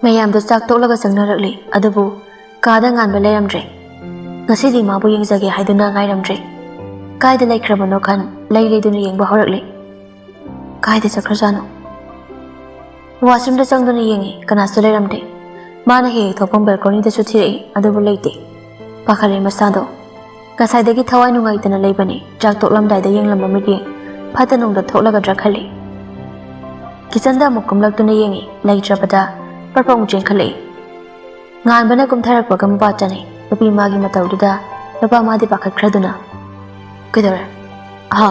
ꯃꯌꯥꯝꯗꯣ ꯆꯥꯛ ꯇꯣꯛꯂꯒ ꯆꯪꯅꯔꯛꯂꯤ, ꯑꯗꯨꯕꯨ ꯀꯥꯗ ꯉꯥꯟꯕ ꯂꯩꯔꯝꯗ꯭ꯔꯦ꯫ ꯉꯁꯤꯗꯤ ꯃꯥꯕꯨ ꯌꯦꯡꯖꯒꯦ ꯍꯥꯏꯗꯨꯅ ꯉꯥꯏꯔꯝꯗ꯭ꯔꯦ꯫ ꯀꯥꯏꯗ ꯂꯩꯈ꯭ꯔꯕꯅꯣ ꯈꯟ ꯂꯩ ꯂꯩꯗꯨꯅ ꯌꯦꯡꯕ ꯍꯧꯔꯛꯂꯤ꯫ ꯀꯥꯏꯗ ꯆꯠꯈ꯭ꯔꯖꯥꯠꯅꯣ? ꯋꯥꯁꯔꯨꯝꯗ ꯆꯪꯗꯨꯅ ꯌꯦꯡꯉꯤ, ꯀꯅꯥꯁꯨ ꯂꯩꯔꯝꯗꯦ꯫ ꯃꯥꯅ ꯍꯦꯛ ꯍꯦꯛ ꯊꯣꯛꯐꯝ ꯕꯦꯜꯀꯣꯅꯤꯗꯁꯨ ꯊꯤꯔꯛꯏ, ꯑꯗꯨꯕꯨ ꯂꯩꯇꯦ꯫ ꯄꯥꯈꯠꯂꯦ ꯃꯁꯥꯗꯣ꯫ ꯉꯁꯥꯏꯗꯒꯤ ꯊꯋꯥꯏ ꯅꯨꯡꯉꯥꯏꯇꯅ ꯂꯩꯕꯅꯤ, ꯆꯥꯛ ꯇꯣꯛꯂꯝꯗꯥꯏꯗ ꯌꯦꯡꯂꯝꯕ ꯃꯤꯠꯌꯦꯡ ꯐꯠꯇ ꯅꯨꯡꯗ ꯊꯣꯛꯂꯒꯗ꯭ꯔꯥ ꯈꯜꯂꯤ꯫ ꯀꯤꯆꯟꯗ ꯑꯃꯨꯛ ꯀꯨꯝꯂꯛꯇꯨꯅ ꯌꯦꯡꯉꯤ, ꯂꯩꯇ꯭ꯔꯕꯗ ꯄ꯭ꯔꯞ ꯑꯃꯨꯛ ꯆꯦꯟꯈꯠꯂꯛꯏ꯫ ꯉꯥꯟꯕꯅ ꯀꯨꯝꯊꯔꯛꯄꯒ ꯃꯄꯥ ꯆꯠꯅꯩ꯫ ꯅꯨꯄꯤ ꯃꯥꯒꯤ ꯃꯇꯧꯗꯨꯗ ꯅꯨꯄꯥ ꯃꯥꯗꯤ ꯄꯥꯈꯠꯈ꯭ꯔꯗꯨꯅ, "ꯀꯩꯗꯧꯔꯦ? ꯑꯍꯥ,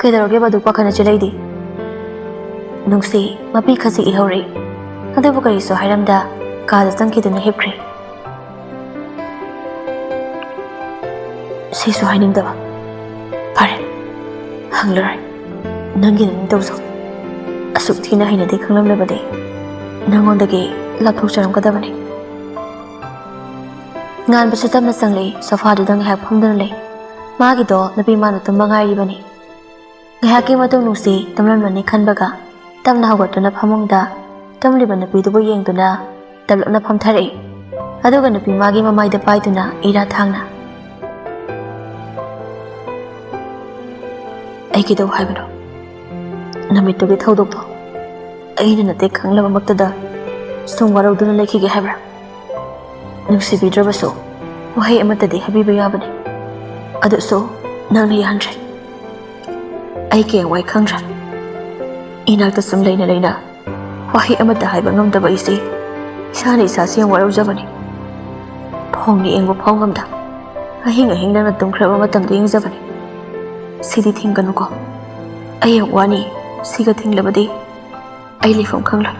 ꯀꯩꯗꯧꯔꯒꯦꯕ ꯑꯗꯨ ꯄꯥꯈꯠꯅ ꯆꯦꯜꯂꯛꯏꯗꯤ?" ꯅꯨꯡꯁꯤ ꯃꯄꯤ ꯈꯖꯤꯛ ꯏꯍꯧꯔꯛꯏ꯫ ꯑꯗꯨꯕꯨ ꯀꯔꯤꯁꯨ ꯍꯥꯏꯔꯝꯗ ꯀꯥꯗ ꯆꯪꯈꯤꯗꯨꯅ ꯍꯤꯞꯈ꯭ꯔꯦ꯫ ꯁꯤꯁꯨ ꯍꯥꯏꯅꯤꯡꯗꯕ꯫ ꯐꯔꯦ, ꯍꯪꯂꯔꯣꯏ꯫ ꯅꯪꯒꯤ ꯅꯪ ꯇꯧꯖꯧ꯫ ꯑꯁꯨꯛ ꯊꯤꯅ ꯍꯩꯅꯗꯦ ꯈꯪꯂꯝꯂꯕꯗꯤ ꯅꯪꯉꯣꯟꯗꯒꯤ ꯂꯥꯞꯊꯣꯛꯆꯔꯝꯒꯗꯕꯅꯤ꯫ ꯉꯥꯟꯕꯁꯨ ꯇꯞꯅ ꯆꯪꯂꯛꯏ, ꯁꯣꯐꯥꯗꯨꯗ ꯉꯥꯏꯍꯥꯛ ꯐꯝꯗꯨꯅ ꯂꯩ꯫ ꯃꯥꯒꯤꯗꯣ ꯅꯨꯄꯤ ꯃꯥꯅ ꯇꯨꯝꯕ ꯉꯥꯏꯔꯤꯕꯅꯤ꯫ ꯉꯥꯏꯍꯥꯛꯀꯤ ꯃꯇꯨꯡ ꯅꯨꯡꯁꯤ ꯇꯨꯝꯂꯝꯂꯅꯤ ꯈꯟꯕꯒ ꯇꯞꯅ ꯍꯧꯒꯠꯇꯨꯅ ꯐꯃꯨꯡꯗ ꯇꯨꯝꯂꯤꯕ ꯅꯨꯄꯤꯗꯨꯕꯨ ꯌꯦꯡꯗꯨꯅ ꯇꯞꯂꯞꯅ ꯐꯝꯊꯔꯛꯏ꯫ ꯑꯗꯨꯒ ꯅꯨꯄꯤ ꯃꯥꯒꯤ ꯃꯃꯥꯏꯗ ꯄꯥꯏꯗꯨꯅ ꯏꯔꯥ ꯊꯥꯡꯅ, "ꯑꯩ ꯀꯩꯗꯧ ꯍꯥꯏꯕꯅꯣ? ꯅꯨꯃꯤꯠꯇꯨꯒꯤ ꯊꯧꯗꯣꯛꯇꯣ ꯑꯩꯅ ꯅꯠꯇꯦ ꯈꯪꯂꯕꯃꯛꯇꯗ ꯁꯨꯝ ꯋꯥꯔꯧꯗꯨꯅ ꯂꯩꯈꯤꯒꯦ ꯍꯥꯏꯕ꯭ꯔꯥ? ꯅꯨꯡꯁꯤꯕꯤꯗ꯭ꯔꯕꯁꯨ ꯋꯥꯍꯩ ꯑꯃꯠꯇꯗꯤ ꯍꯥꯏꯕꯤꯕ ꯌꯥꯕꯅꯤ꯫ ꯑꯗꯨꯁꯨ ꯅꯪꯅ ꯌꯥꯍꯟꯗ꯭ꯔꯦ꯫ ꯑꯩ ꯀꯌꯥꯝ ꯋꯥꯏ ꯈꯪꯗ꯭ꯔꯥ? ꯏꯅꯥꯛꯇ ꯁꯨꯝ ꯂꯩꯅ ꯂꯩꯅ ꯋꯥꯍꯩ ꯑꯃꯠꯇ ꯍꯥꯏꯕ ꯉꯝꯗꯕ ꯑꯩꯁꯦ ꯏꯁꯥꯅ ꯏꯁꯥꯁꯦ ꯌꯥꯝ ꯋꯥꯔꯧꯖꯕꯅꯤ꯫ ꯐꯣꯟꯒ ꯌꯦꯡꯕ ꯐꯥꯎ ꯉꯝꯗ ꯑꯍꯤꯡ ꯑꯍꯤꯡ ꯅꯪꯅ ꯇꯨꯝꯈ꯭ꯔꯕ ꯃꯇꯝꯗ ꯌꯦꯡꯖꯕꯅꯤ꯫ ꯁꯤꯗꯤ ꯊꯤꯡꯒꯅꯨꯀꯣ꯫ ꯑꯩ ꯌꯥꯝ ꯋꯥꯅꯤ꯫ ꯁꯤꯒ ꯊꯤꯡꯂꯕꯗꯤ ꯑꯩ ꯂꯩꯐꯝ ꯈꯪꯂꯣꯏ꯫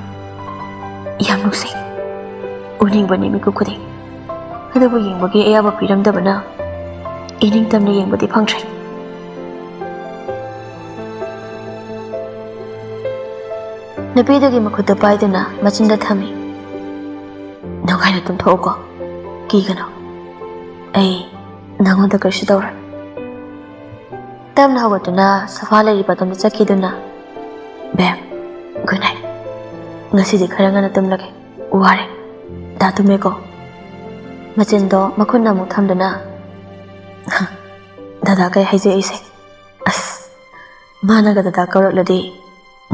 ꯌꯥꯝ ꯅꯨꯡꯁꯤ꯫ ꯎꯅꯤꯡꯕꯅꯤ ꯃꯤꯀꯨꯞ ꯈꯨꯗꯤꯡ꯫ ꯑꯗꯨꯕꯨ ꯌꯦꯡꯕꯒꯤ ꯑꯌꯥꯕ ꯄꯤꯔꯝꯗꯕꯅ ꯏꯅꯤꯡꯇꯝꯅ ꯌꯦꯡꯕꯗꯤ ꯐꯪꯗ꯭ꯔꯦ꯫ ꯅꯨꯄꯤꯗꯨꯒꯤ ꯃꯈꯨꯠꯇꯨ ꯄꯥꯏꯗꯨꯅ ꯃꯆꯤꯟꯗ ꯊꯝꯃꯤ꯫ "ꯅꯨꯡꯉꯥꯏꯅ ꯇꯨꯝꯊꯣꯛꯎꯀꯣ꯫ ꯀꯤꯒꯅꯨ꯫ ꯑꯩ ꯅꯪꯉꯣꯟꯗ ꯀꯔꯤꯁꯨ ꯇꯧꯔꯣꯏ꯫" ꯇꯞꯅ ꯍꯧꯒꯠꯇꯨꯅ ꯁꯣꯐꯥ ꯂꯩꯔꯤꯕ ꯑꯗꯣꯝꯗ ꯆꯠꯈꯤꯗꯨꯅ, "ꯕꯦꯝ, ꯒꯨꯗ ꯅꯥꯏꯠ꯫ ꯉꯁꯤꯗꯤ ꯈꯔ ꯉꯟꯅ ꯇꯨꯝꯂꯒꯦ꯫ ꯋꯥꯔꯦ꯫ ꯗꯥ ꯇꯨꯝꯃꯦꯀꯣ?" ꯃꯆꯤꯟꯗꯣ ꯃꯈꯨꯠꯅ ꯑꯃꯨꯛ ꯊꯝꯗꯨꯅ, "ꯍ, ꯗꯗꯥ ꯀꯩ ꯍꯥꯏꯖꯩ ꯑꯩꯁꯦ? ꯑꯁ, ꯃꯥꯅꯒ ꯗꯗꯥ ꯀꯧꯔꯛꯂꯗꯤ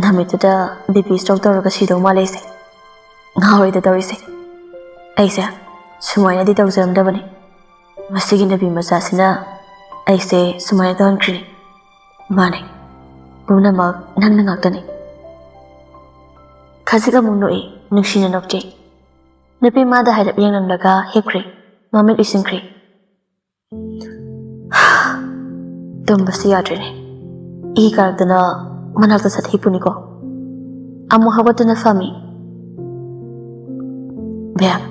ꯅꯨꯃꯤꯠꯇꯨꯗ ꯕꯤ ꯄꯤ ꯁ꯭ꯇ꯭ꯔꯣꯛ ꯇꯧꯔꯒ ꯁꯤꯗꯧ ꯃꯥꯜꯂꯦ ꯑꯩꯁꯦ꯫ ꯉꯥꯎꯔꯦꯗ ꯇꯧꯔꯤꯁꯦ꯫ ꯑꯩꯁꯦ ꯁꯨꯃꯥꯏꯅꯗꯤ ꯇꯧꯖꯔꯝꯗꯕꯅꯤ꯫ ꯃꯁꯤꯒꯤ ꯅꯨꯄꯤ ꯃꯆꯥꯁꯤꯅ ꯑꯩꯁꯦ ꯁꯨꯃꯥꯏꯅ ꯇꯧꯍꯟꯈ꯭ꯔꯤꯅꯤ꯫ ꯃꯥꯅꯦ, ꯄꯨꯝꯅꯃꯛ ꯅꯪꯅ ꯉꯥꯛꯇꯅꯤ꯫" ꯈꯖꯤꯛ ꯑꯃꯨꯛ ꯅꯣꯛꯏ, ꯅꯨꯡꯁꯤꯅ ꯅꯣꯛꯆꯩ꯫ ꯅꯨꯄꯤ ꯃꯥꯗ ꯍꯥꯏꯔꯞ ꯌꯦꯡꯂꯝꯂꯒ ꯍꯤꯞꯈ꯭ꯔꯦ, ꯃꯃꯤꯠ ꯎꯏꯁꯤꯟꯈ꯭ꯔꯦ꯫ ꯇꯨꯝꯕꯁꯤ ꯌꯥꯗ꯭ꯔꯦꯅꯦ꯫ ꯏ ꯀꯥꯔꯛꯇꯅ ꯃꯅꯥꯛꯇ ꯁꯠ ꯍꯤꯞꯄꯨꯅꯤꯀꯣ꯫ ꯑꯃꯨꯛ ꯍꯧꯒꯠꯇꯨꯅ ꯐꯝꯃꯤ꯫ "ꯕꯦꯝ,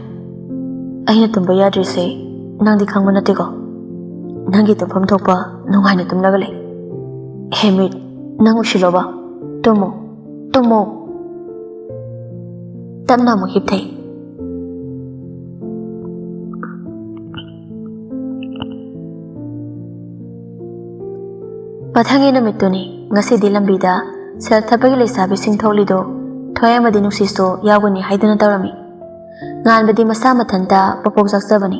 ꯑꯩꯅ ꯇꯨꯝꯕ ꯌꯥꯗ꯭ꯔꯤꯁꯦ ꯅꯪꯗꯤ ꯈꯪꯕ ꯅꯠꯇꯦꯀꯣ? ꯅꯪꯒꯤ ꯇꯨꯝꯐꯝ ꯊꯣꯛꯄ ꯅꯨꯡꯉꯥꯏꯅ ꯇꯨꯝꯂꯒ ꯂꯩ꯫ ꯍꯦ ꯃꯤꯠ, ꯅꯪ ꯎꯁꯤꯜꯂꯣꯕ꯫ ꯇꯨꯝꯃꯣ, ꯇꯨꯝꯃꯣ꯫" ꯇꯞꯅ ꯑꯃꯨꯛ ꯍꯤꯞꯊꯩ꯫ ꯃꯊꯪꯒꯤ ꯅꯨꯃꯤꯠꯇꯨꯅꯤ꯫ ꯉꯁꯤꯗꯤ ꯂꯝꯕꯤꯗ ꯁꯦꯜ ꯊꯠꯄꯒꯤ ꯂꯩꯁꯥꯕꯤꯁꯤꯡ ꯊꯣꯛꯂꯤꯗꯨ ꯊꯣꯏ ꯑꯃꯗꯤ ꯅꯨꯡꯁꯤꯁꯨ ꯌꯥꯎꯒꯅꯤ ꯍꯥꯏꯗꯨꯅ ꯇꯧꯔꯝꯃꯤ꯫ ꯉꯥꯟꯕꯗꯤ ꯃꯁꯥ ꯃꯊꯟꯇ ꯄꯣꯄꯣꯛ ꯆꯥꯛꯆꯕꯅꯤ,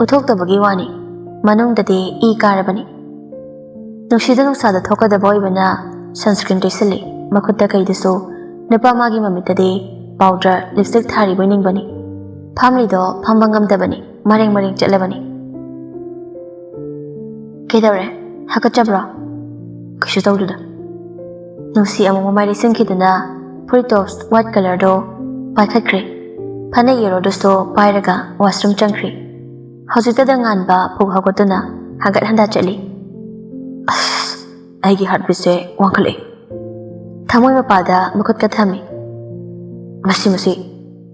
ꯎꯠꯊꯣꯛꯇꯕꯒꯤ ꯋꯥꯅꯤ, ꯃꯅꯨꯡꯗꯗꯤ ꯏ ꯀꯥꯔꯕꯅꯤ꯫ ꯅꯨꯡꯁꯤꯗ ꯅꯨꯡꯁꯥꯗ ꯊꯣꯛꯀꯗꯕ ꯑꯣꯏꯕꯅ sunscreen ꯇꯩꯁꯤꯜꯂꯤ꯫ ꯃꯈꯨꯠꯇ ꯀꯩꯗꯁꯨ ꯅꯨꯄꯥ ꯃꯥꯒꯤ ꯃꯃꯤꯠꯇꯗꯤ powder, lipstick ꯊꯥꯔꯤꯕꯣꯏ ꯅꯤꯡꯕꯅꯤ꯫ ꯐꯝꯂꯤꯗꯣ ꯐꯝꯕ ꯉꯝꯗꯕꯅꯤ, ꯃꯔꯦꯡ ꯃꯔꯦꯡ ꯆꯠꯂꯕꯅꯤ꯫ "ꯀꯩꯗꯧꯔꯦ? ꯍꯥꯀꯠꯆꯕ꯭ꯔꯣ?" "ꯀꯩꯁꯨ ꯇꯧꯗꯦꯗ꯫" ꯅꯨꯡꯁꯤ ꯑꯃꯨꯛ ꯃꯃꯥꯏ ꯂꯩꯁꯤꯟꯈꯤꯗꯨꯅ ꯐꯨꯔꯤꯠ tops white colourꯗꯣ ꯄꯥꯏꯈꯠꯈ꯭ꯔꯦ꯫ ꯐꯅꯦꯛ yellowꯗꯨꯁꯨ ꯄꯥꯏꯔꯒ washroom ꯆꯪꯈ꯭ꯔꯦ꯫ ꯍꯧꯖꯤꯛꯇꯗ ꯉꯥꯟꯕ ꯐꯨꯛ ꯍꯧꯒꯠꯇꯨꯅ ꯍꯪꯒꯠ ꯍꯟꯗ ꯆꯠꯂꯤ꯫ "ꯑꯁ, ꯑꯩꯒꯤ ꯍꯥꯔꯠꯕꯤꯠꯁꯦ ꯋꯥꯡꯈꯠꯂꯛꯏ꯫ ꯊꯃꯣꯏ ꯃꯄꯥꯗ ꯃꯈꯨꯠꯀ ꯊꯝꯃꯤ꯫ "ꯃꯁꯤ, ꯃꯁꯤ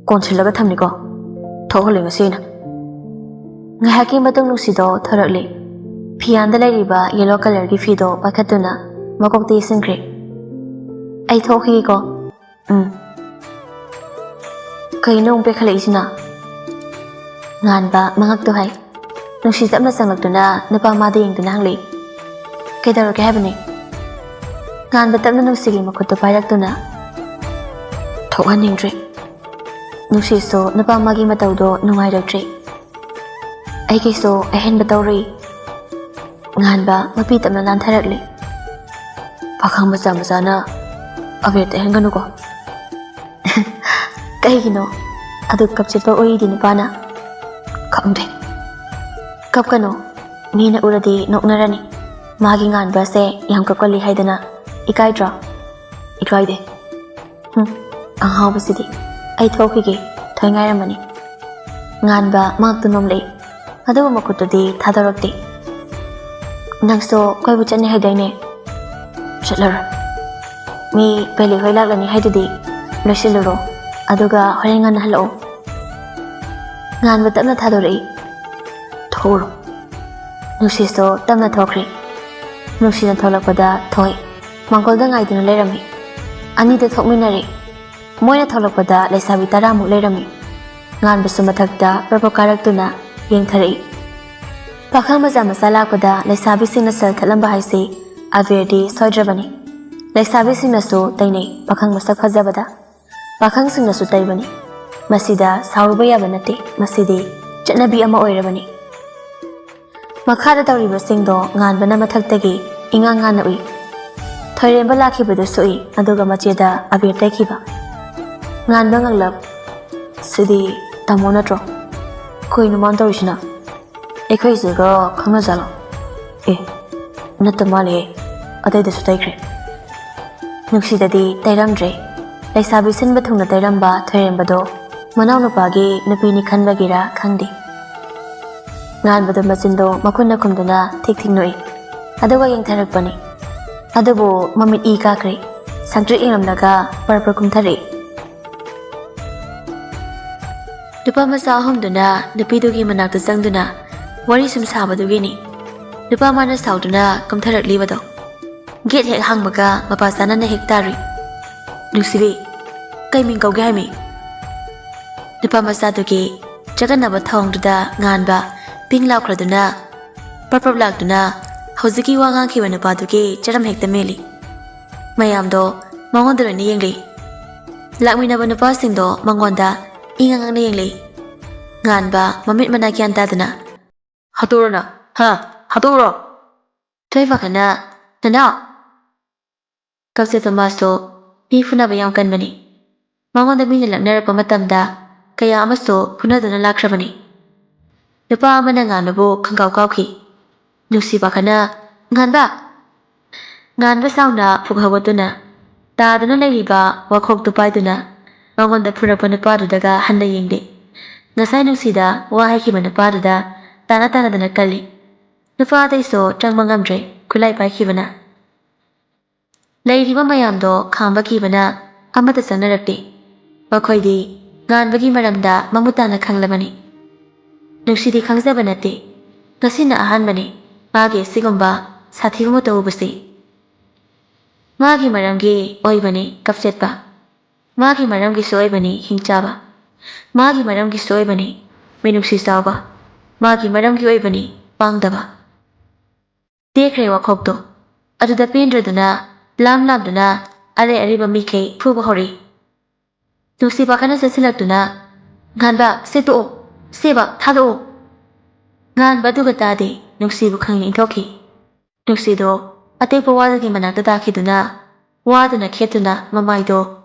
ꯀꯣꯟꯁꯤꯜꯂꯒ ꯊꯝꯅꯤꯀꯣ꯫ ꯊꯣꯛꯍꯜꯂꯣꯏ ꯉꯁꯤ ꯑꯩꯅ꯫" ꯉꯥꯏꯍꯥꯛꯀꯤ ꯃꯇꯨꯡ ꯅꯨꯡꯁꯤꯗꯣ ꯊꯣꯔꯛꯂꯦ꯫ ꯐꯤꯌꯥꯟꯗ ꯂꯩꯔꯤꯕ ꯌꯦꯂꯣ ꯀꯂꯔꯒꯤ ꯐꯤꯗꯣ ꯄꯥꯏꯈꯠꯇꯨꯅ ꯃꯀꯣꯛꯇ ꯌꯦꯠꯁꯤꯟꯈ꯭ꯔꯦ꯫ "ꯑꯩ ꯊꯣꯛꯈꯤꯒꯦꯀꯣ꯫" "ꯎꯝ꯫" "ꯀꯩꯅꯣ ꯑꯃꯨꯛ ꯄꯦꯈꯠꯂꯛꯏꯁꯤꯅ?" ꯉꯥꯟꯕ ꯃꯉꯛꯇꯨ ꯍꯥꯏ꯫ ꯅꯨꯡꯁꯤ ꯇꯞꯅ ꯆꯪꯂꯛꯇꯨꯅ ꯅꯨꯄꯥ ꯃꯥꯗ ꯌꯦꯡꯗꯨꯅ ꯍꯪꯂꯛꯏ꯫ "ꯀꯩꯗꯧꯔꯒꯦ ꯍꯥꯏꯕꯅꯤ?" ꯉꯥꯟꯕ ꯇꯞꯅ ꯅꯨꯡꯁꯤꯒꯤ ꯃꯈꯨꯠꯇꯨ ꯄꯥꯏꯔꯛꯇꯨꯅ, "ꯊꯣꯛꯍꯟꯅꯤꯡꯗ꯭ꯔꯦ꯫" ꯅꯨꯡꯁꯤꯁꯨ ꯅꯨꯄꯥ ꯃꯥꯒꯤ ꯃꯇꯧꯗꯣ ꯅꯨꯡꯉꯥꯏꯔꯛꯇ꯭ꯔꯦ꯫ "ꯑꯩꯒꯤꯁꯨ ꯑꯍꯦꯟꯕ ꯇꯧꯔꯨꯏ꯫" ꯉꯥꯟꯕ ꯃꯄꯤ ꯇꯞꯅ ꯅꯥꯟꯊꯔꯛꯂꯤ꯫ "ꯄꯥꯈꯪ ꯃꯆꯥ ꯃꯆꯥꯅ ꯑꯕꯦꯔ ꯇꯩꯍꯟꯒꯅꯨꯀꯣ꯫" "ꯀꯩꯒꯤꯅꯣ? ꯑꯗꯨ ꯀꯞꯆꯠꯄ ꯑꯣꯏꯔꯤꯗꯤ ꯅꯨꯄꯥꯅ?" "ꯈꯪꯗꯦ꯫" "ꯀꯞꯀꯅꯨ꯫ ꯃꯤꯅ ꯎꯔꯗꯤ ꯅꯣꯛꯅꯔꯅꯤ꯫ ꯃꯥꯒꯤ ꯉꯥꯟꯕꯁꯦ ꯌꯥꯝ ꯀꯞꯀꯜꯂꯤ ꯍꯥꯏꯗꯅ꯫ ꯏꯀꯥꯏꯗ꯭ꯔꯣ?" "ꯏꯀꯥꯏꯗꯦ꯫" "ꯍꯨꯝ, ꯑꯉꯥꯎꯕꯁꯤꯗꯤ꯫ ꯑꯩ ꯊꯣꯛꯈꯤꯒꯦ꯫ ꯊꯣꯏ ꯉꯥꯏꯔꯝꯃꯅꯤ꯫" ꯉꯥꯟꯕ ꯃꯍꯥꯛꯇꯨ ꯅꯣꯝꯂꯛꯏ꯫ ꯑꯗꯨꯕꯨ ꯃꯈꯨꯠꯇꯨꯗꯤ ꯊꯥꯗꯣꯔꯛꯇꯦ꯫ "ꯅꯪꯁꯨ ꯀꯣꯏꯕ ꯆꯠꯅꯤ ꯍꯥꯏꯗꯥꯏꯅꯦ?" "ꯆꯠꯂꯔꯣꯏ꯫ ꯃꯤ ꯄꯦꯂꯤ ꯍꯣꯏ ꯂꯥꯛꯂꯅꯤ ꯍꯥꯏꯗꯨꯗꯤ꯫ ꯂꯣꯏꯁꯤꯜꯂꯨꯔꯣ꯫ ꯑꯗꯨꯒ ꯍꯣꯔꯦꯟ ꯉꯟꯅ ꯍꯜꯂꯛꯑꯣ꯫" ꯉꯥꯟꯕ ꯇꯞꯅ ꯊꯥꯗꯣꯔꯛꯏ꯫ "ꯊꯣꯛꯎꯔꯣ꯫" ꯅꯨꯡꯁꯤꯠꯁꯨ ꯇꯞꯅ ꯊꯣꯛꯈ꯭ꯔꯦ꯫ ꯅꯨꯡꯁꯤꯅ ꯊꯣꯛꯂꯛꯄꯗ ꯊꯣꯏ ꯃꯥꯡꯒꯣꯜꯗ ꯉꯥꯏꯗꯨꯅ ꯂꯩꯔꯝꯃꯤ꯫ ꯑꯅꯤꯗ ꯊꯣꯛꯃꯤꯟꯅꯔꯦ꯫ ꯃꯣꯏꯅ ꯊꯣꯛꯂꯛꯄꯗ ꯂꯩꯁꯥꯕꯤ ꯇꯔꯥꯃꯨꯛ ꯂꯩꯔꯝꯃꯤ꯫ ꯉꯥꯟꯕꯁꯨ ꯃꯊꯛꯇ ꯄ꯭ꯔꯞ ꯄ꯭ꯔꯞ ꯀꯥꯔꯛꯇꯨꯅ ꯌꯦꯡꯊꯔꯛꯏ꯫ ꯄꯥꯈꯪ ꯃꯆꯥ ꯃꯆꯥ ꯂꯥꯛꯄꯗ ꯂꯩꯁꯥꯕꯤꯁꯤꯡꯅ ꯁꯦꯜ ꯊꯠꯂꯝꯕ ꯍꯥꯏꯁꯤ ꯑꯕꯦꯔꯗꯤ ꯁꯣꯏꯗ꯭ꯔꯕꯅꯤ꯫ ꯂꯩꯁꯥꯕꯤꯁꯤꯡꯅꯁꯨ ꯇꯩꯅꯩ ꯄꯥꯈꯪ ꯃꯁꯛ ꯐꯖꯕꯗ꯫ ꯄꯥꯈꯪꯁꯤꯡꯅꯁꯨ ꯇꯩꯕꯅꯤ꯫ ꯃꯁꯤꯗ ꯁꯥꯎꯔꯨꯕ ꯌꯥꯕ ꯅꯠꯇꯦ, ꯃꯁꯤꯗꯤ ꯆꯠꯅꯕꯤ ꯑꯃ ꯑꯣꯏꯔꯕꯅꯤ꯫ ꯃꯈꯥꯗ ꯇꯧꯔꯤꯕꯁꯤꯡꯗꯣ ꯉꯥꯟꯕꯅ ꯃꯊꯛꯇꯒꯤ ꯏꯉꯥꯡ ꯉꯥꯟꯅ ꯎꯏ꯫ ꯊꯣꯏꯔꯦꯝꯕ ꯂꯥꯛꯈꯤꯕꯗꯨꯁꯨ ꯎꯏ, ꯑꯗꯨꯒ ꯃꯆꯦꯗ ꯑꯕꯦꯔ ꯇꯩꯈꯤꯕ꯫ ꯉꯥꯟꯕ ꯉꯛꯂꯞ, "ꯁꯤꯗꯤ ꯇꯥꯃꯣ ꯅꯠꯇ꯭ꯔꯣ? ꯀꯩꯅꯣ ꯃꯥꯅ ꯇꯧꯔꯤꯁꯤꯅ? ꯑꯩꯈꯣꯏ ꯏꯆꯦꯒ ꯈꯪꯅꯖꯥꯠꯂꯣ? ꯑꯦ, ꯅꯠꯇ ꯃꯥꯜꯂꯦ, ꯑꯇꯩꯗꯁꯨ ꯇꯩꯈ꯭ꯔꯦ꯫" ꯅꯨꯡꯁꯤꯗꯗꯤ ꯇꯩꯔꯝꯗ꯭ꯔꯦ꯫ ꯂꯩꯁꯥꯕꯤ ꯁꯤꯟꯕ ꯊꯨꯡꯅ ꯇꯩꯔꯝꯕ ꯊꯣꯏꯔꯦꯝꯕꯗꯣ ꯃꯅꯥꯎꯅꯨꯄꯥꯒꯤ ꯅꯨꯄꯤꯅꯤ ꯈꯟꯕꯒꯤꯔꯥ ꯈꯪꯗꯦ꯫ ꯉꯥꯟꯕꯗꯣ ꯃꯆꯤꯟꯗꯣ ꯃꯈꯨꯠꯅ ꯈꯨꯝꯗꯨꯅ ꯊꯤꯛ ꯊꯤꯛ ꯅꯣꯛꯏ꯫ ꯑꯗꯨꯒ ꯌꯦꯡꯊꯔꯛꯄꯅꯤ꯫ ꯑꯗꯨꯕꯨ ꯃꯃꯤꯠ ꯏ ꯀꯥꯈ꯭ꯔꯦ꯫ ꯁꯪꯇ꯭ꯔꯤꯛ ꯌꯦꯡꯂꯝꯂꯒ per per ꯀꯨꯝꯊꯔꯛꯏ꯫ ꯅꯨꯄꯥ ꯃꯆꯥ ꯑꯍꯨꯝꯗꯨꯅ ꯅꯨꯄꯤꯗꯨꯒꯤ ꯃꯅꯥꯛꯇ ꯆꯪꯗꯨꯅ ꯋꯥꯔꯤ ꯁꯨꯝ ꯁꯥꯕꯗꯨꯒꯤꯅꯤ ꯅꯨꯄꯥ ꯃꯥꯅ ꯁꯥꯎꯗꯨꯅ ꯀꯨꯝꯊꯔꯛꯂꯤꯕꯗꯣ꯫ ꯒꯦꯠ ꯍꯦꯛ ꯍꯥꯡꯕꯒ ꯃꯄꯥ ꯆꯥꯅꯅ ꯍꯦꯛ ꯇꯥꯔꯨꯏ꯫ "ꯅꯨꯡꯁꯤꯕꯤ, ꯀꯩ ꯃꯤꯡ ꯀꯧꯒꯦ ꯍꯥꯏꯃꯤ?" ꯅꯨꯄꯥ ꯃꯆꯥꯗꯨꯒꯤ ꯆꯒꯠꯅꯕ ꯊꯧꯑꯣꯡꯗꯨꯗ ꯉꯥꯟꯕ ꯄꯤꯡ ꯂꯥꯎꯈ꯭ꯔꯗꯨꯅ, ꯄ꯭ꯔꯞ ꯄ꯭ꯔꯞ ꯂꯥꯛꯇꯨꯅ ꯍꯧꯖꯤꯛꯀꯤ ꯋꯥ ꯉꯥꯡꯈꯤꯕ ꯅꯨꯄꯥꯗꯨꯒꯤ ꯆꯔꯝ ꯍꯦꯛꯇ ꯃꯦꯜꯂꯤ꯫ ꯃꯌꯥꯝꯗꯣ ꯃꯉꯣꯟꯗ ꯂꯣꯏꯅ ꯌꯦꯡꯂꯤ꯫ ꯂꯥꯛꯃꯤꯟꯅꯕ ꯅꯨꯄꯥꯁꯤꯡꯗꯣ ꯃꯉꯣꯟꯗ ꯏꯉꯛ ꯉꯛꯅ ꯌꯦꯡꯂꯤ꯫ ꯉꯥꯟꯕ ꯃꯃꯤꯠ ꯃꯅꯥ ꯒ꯭ꯌꯥꯟ ꯇꯥꯗꯅ, "ꯍꯥꯠꯇꯣꯛꯎꯔꯣ ꯅꯪ, ꯍꯥ? ꯍꯥꯠꯇꯣꯛꯎꯔꯣ?" ꯊꯣꯏꯕ ꯈꯅ, "ꯅꯅꯥꯎ!" ꯀꯛꯆꯦꯠꯇꯣ ꯃꯥꯁꯨ ꯃꯤ ꯐꯨꯅꯕ ꯌꯥꯝ ꯀꯟꯕꯅꯤ꯫ ꯃꯉꯣꯟꯗ ꯃꯤꯅ ꯂꯛꯅꯔꯛꯄ ꯃꯇꯝꯗ ꯀꯌꯥ ꯑꯃꯁꯨ ꯐꯨꯅꯗꯨꯅ ꯂꯥꯛꯈ꯭ꯔꯕꯅꯤ꯫ ꯅꯨꯄꯥ ꯑꯃꯅ ꯉꯥꯟꯕꯕꯨ ꯈꯪꯒꯥꯎ ꯀꯥꯎꯈꯤ꯫ ꯅꯨꯡꯁꯤꯕ ꯈꯅ, "ꯉꯥꯟꯕ!" ꯉꯥꯟꯕ ꯁꯥꯎꯅ ꯐꯨꯛ ꯍꯧꯒꯠꯇꯨꯅ ꯇꯥꯗꯨꯅ ꯂꯩꯔꯤꯕ ꯋꯥꯈꯣꯛꯇꯨ ꯄꯥꯏꯗꯨꯅ ꯃꯉꯣꯟꯗ ꯐꯨꯔꯛꯄ ꯅꯨꯄꯥꯗꯨꯗꯒ ꯍꯟꯅ ꯌꯦꯡꯗꯦ꯫ ꯉꯁꯥꯏ ꯅꯨꯡꯁꯤꯗ ꯋꯥ ꯍꯥꯏꯈꯤꯕ ꯅꯨꯄꯥꯗꯨꯗ ꯇꯥꯅ ꯇꯥꯅꯗꯅ ꯀꯜꯂꯤ꯫ ꯅꯨꯄꯥ ꯑꯇꯩꯁꯨ ꯆꯪꯕ ꯉꯝꯗ꯭ꯔꯦ, ꯈꯨꯠꯂꯥꯏ ꯄꯥꯏꯈꯤꯕꯅ꯫ ꯂꯩꯔꯤꯕ ꯃꯌꯥꯝꯗꯣ ꯈꯥꯝꯕ ꯀꯤꯕꯅ ꯑꯃꯠꯇ ꯆꯪꯅꯔꯛꯇꯦ꯫ ꯃꯈꯣꯏꯗꯤ ꯉꯥꯟꯕꯒꯤ ꯃꯔꯝꯗ ꯃꯃꯨꯠ ꯇꯥꯅ ꯈꯪꯂꯕꯅꯤ꯫ ꯅꯨꯡꯁꯤꯗꯤ ꯈꯪꯖꯕ ꯅꯠꯇꯦ꯫ ꯉꯁꯤꯅ ꯑꯍꯥꯟꯕꯅꯤ ꯃꯥꯒꯤ ꯑꯁꯤꯒꯨꯝꯕ ꯁꯥꯊꯤꯕ ꯃꯇꯧ ꯎꯕꯁꯤ꯫ ꯃꯥꯒꯤ ꯃꯔꯝꯒꯤ ꯑꯣꯏꯕꯅꯤ ꯀꯞꯆꯦꯠꯄ꯫ ꯃꯥꯒꯤ ꯃꯔꯝꯒꯤꯁꯨ ꯑꯣꯏꯕꯅꯤ ꯍꯤꯡꯆꯥꯕ꯫ ꯃꯥꯒꯤ ꯃꯔꯝꯒꯤꯁꯨ ꯑꯣꯏꯕꯅꯤ ꯃꯤꯅꯨꯡꯁꯤ ꯆꯥꯎꯕ꯫ ꯃꯥꯒꯤ ꯃꯔꯝꯒꯤ ꯑꯣꯏꯕꯅꯤ ꯄꯥꯡꯗꯕ꯫ ꯇꯦꯛꯈ꯭ꯔꯦ ꯋꯥꯈꯣꯛꯇꯣ꯫ ꯑꯗꯨꯗ ꯄꯦꯟꯗ꯭ꯔꯗꯨꯅ ꯂꯥꯝ ꯂꯥꯝꯗꯨꯅ ꯑꯔꯩ ꯑꯔꯩꯕ ꯃꯤꯈꯩ ꯐꯨꯕ ꯍꯧꯔꯛꯏ꯫ ꯅꯨꯡꯁꯤꯕ ꯈꯅ ꯆꯦꯟꯁꯤꯜꯂꯛꯇꯨꯅ, "ꯉꯥꯟꯕ, ꯁꯦ ꯇꯣꯛꯑꯣ, ꯁꯦꯕ ꯊꯥꯗꯣꯛꯑꯣ!" ꯉꯥꯟꯕ ꯑꯗꯨꯒ ꯇꯥꯗꯦ, ꯅꯨꯡꯁꯤꯕꯨ ꯈꯪꯅꯤꯡ ꯏꯟꯊꯣꯛꯈꯤ꯫ ꯅꯨꯡꯁꯤꯗꯣ ꯑꯇꯦꯛꯄ ꯋꯥꯗꯨꯒꯤ ꯃꯅꯥꯛꯇ ꯇꯥꯈꯤꯗꯨꯅ, ꯋꯥꯗꯨꯅ ꯈꯦꯠꯇꯨꯅ ꯃꯃꯥꯏꯗꯣ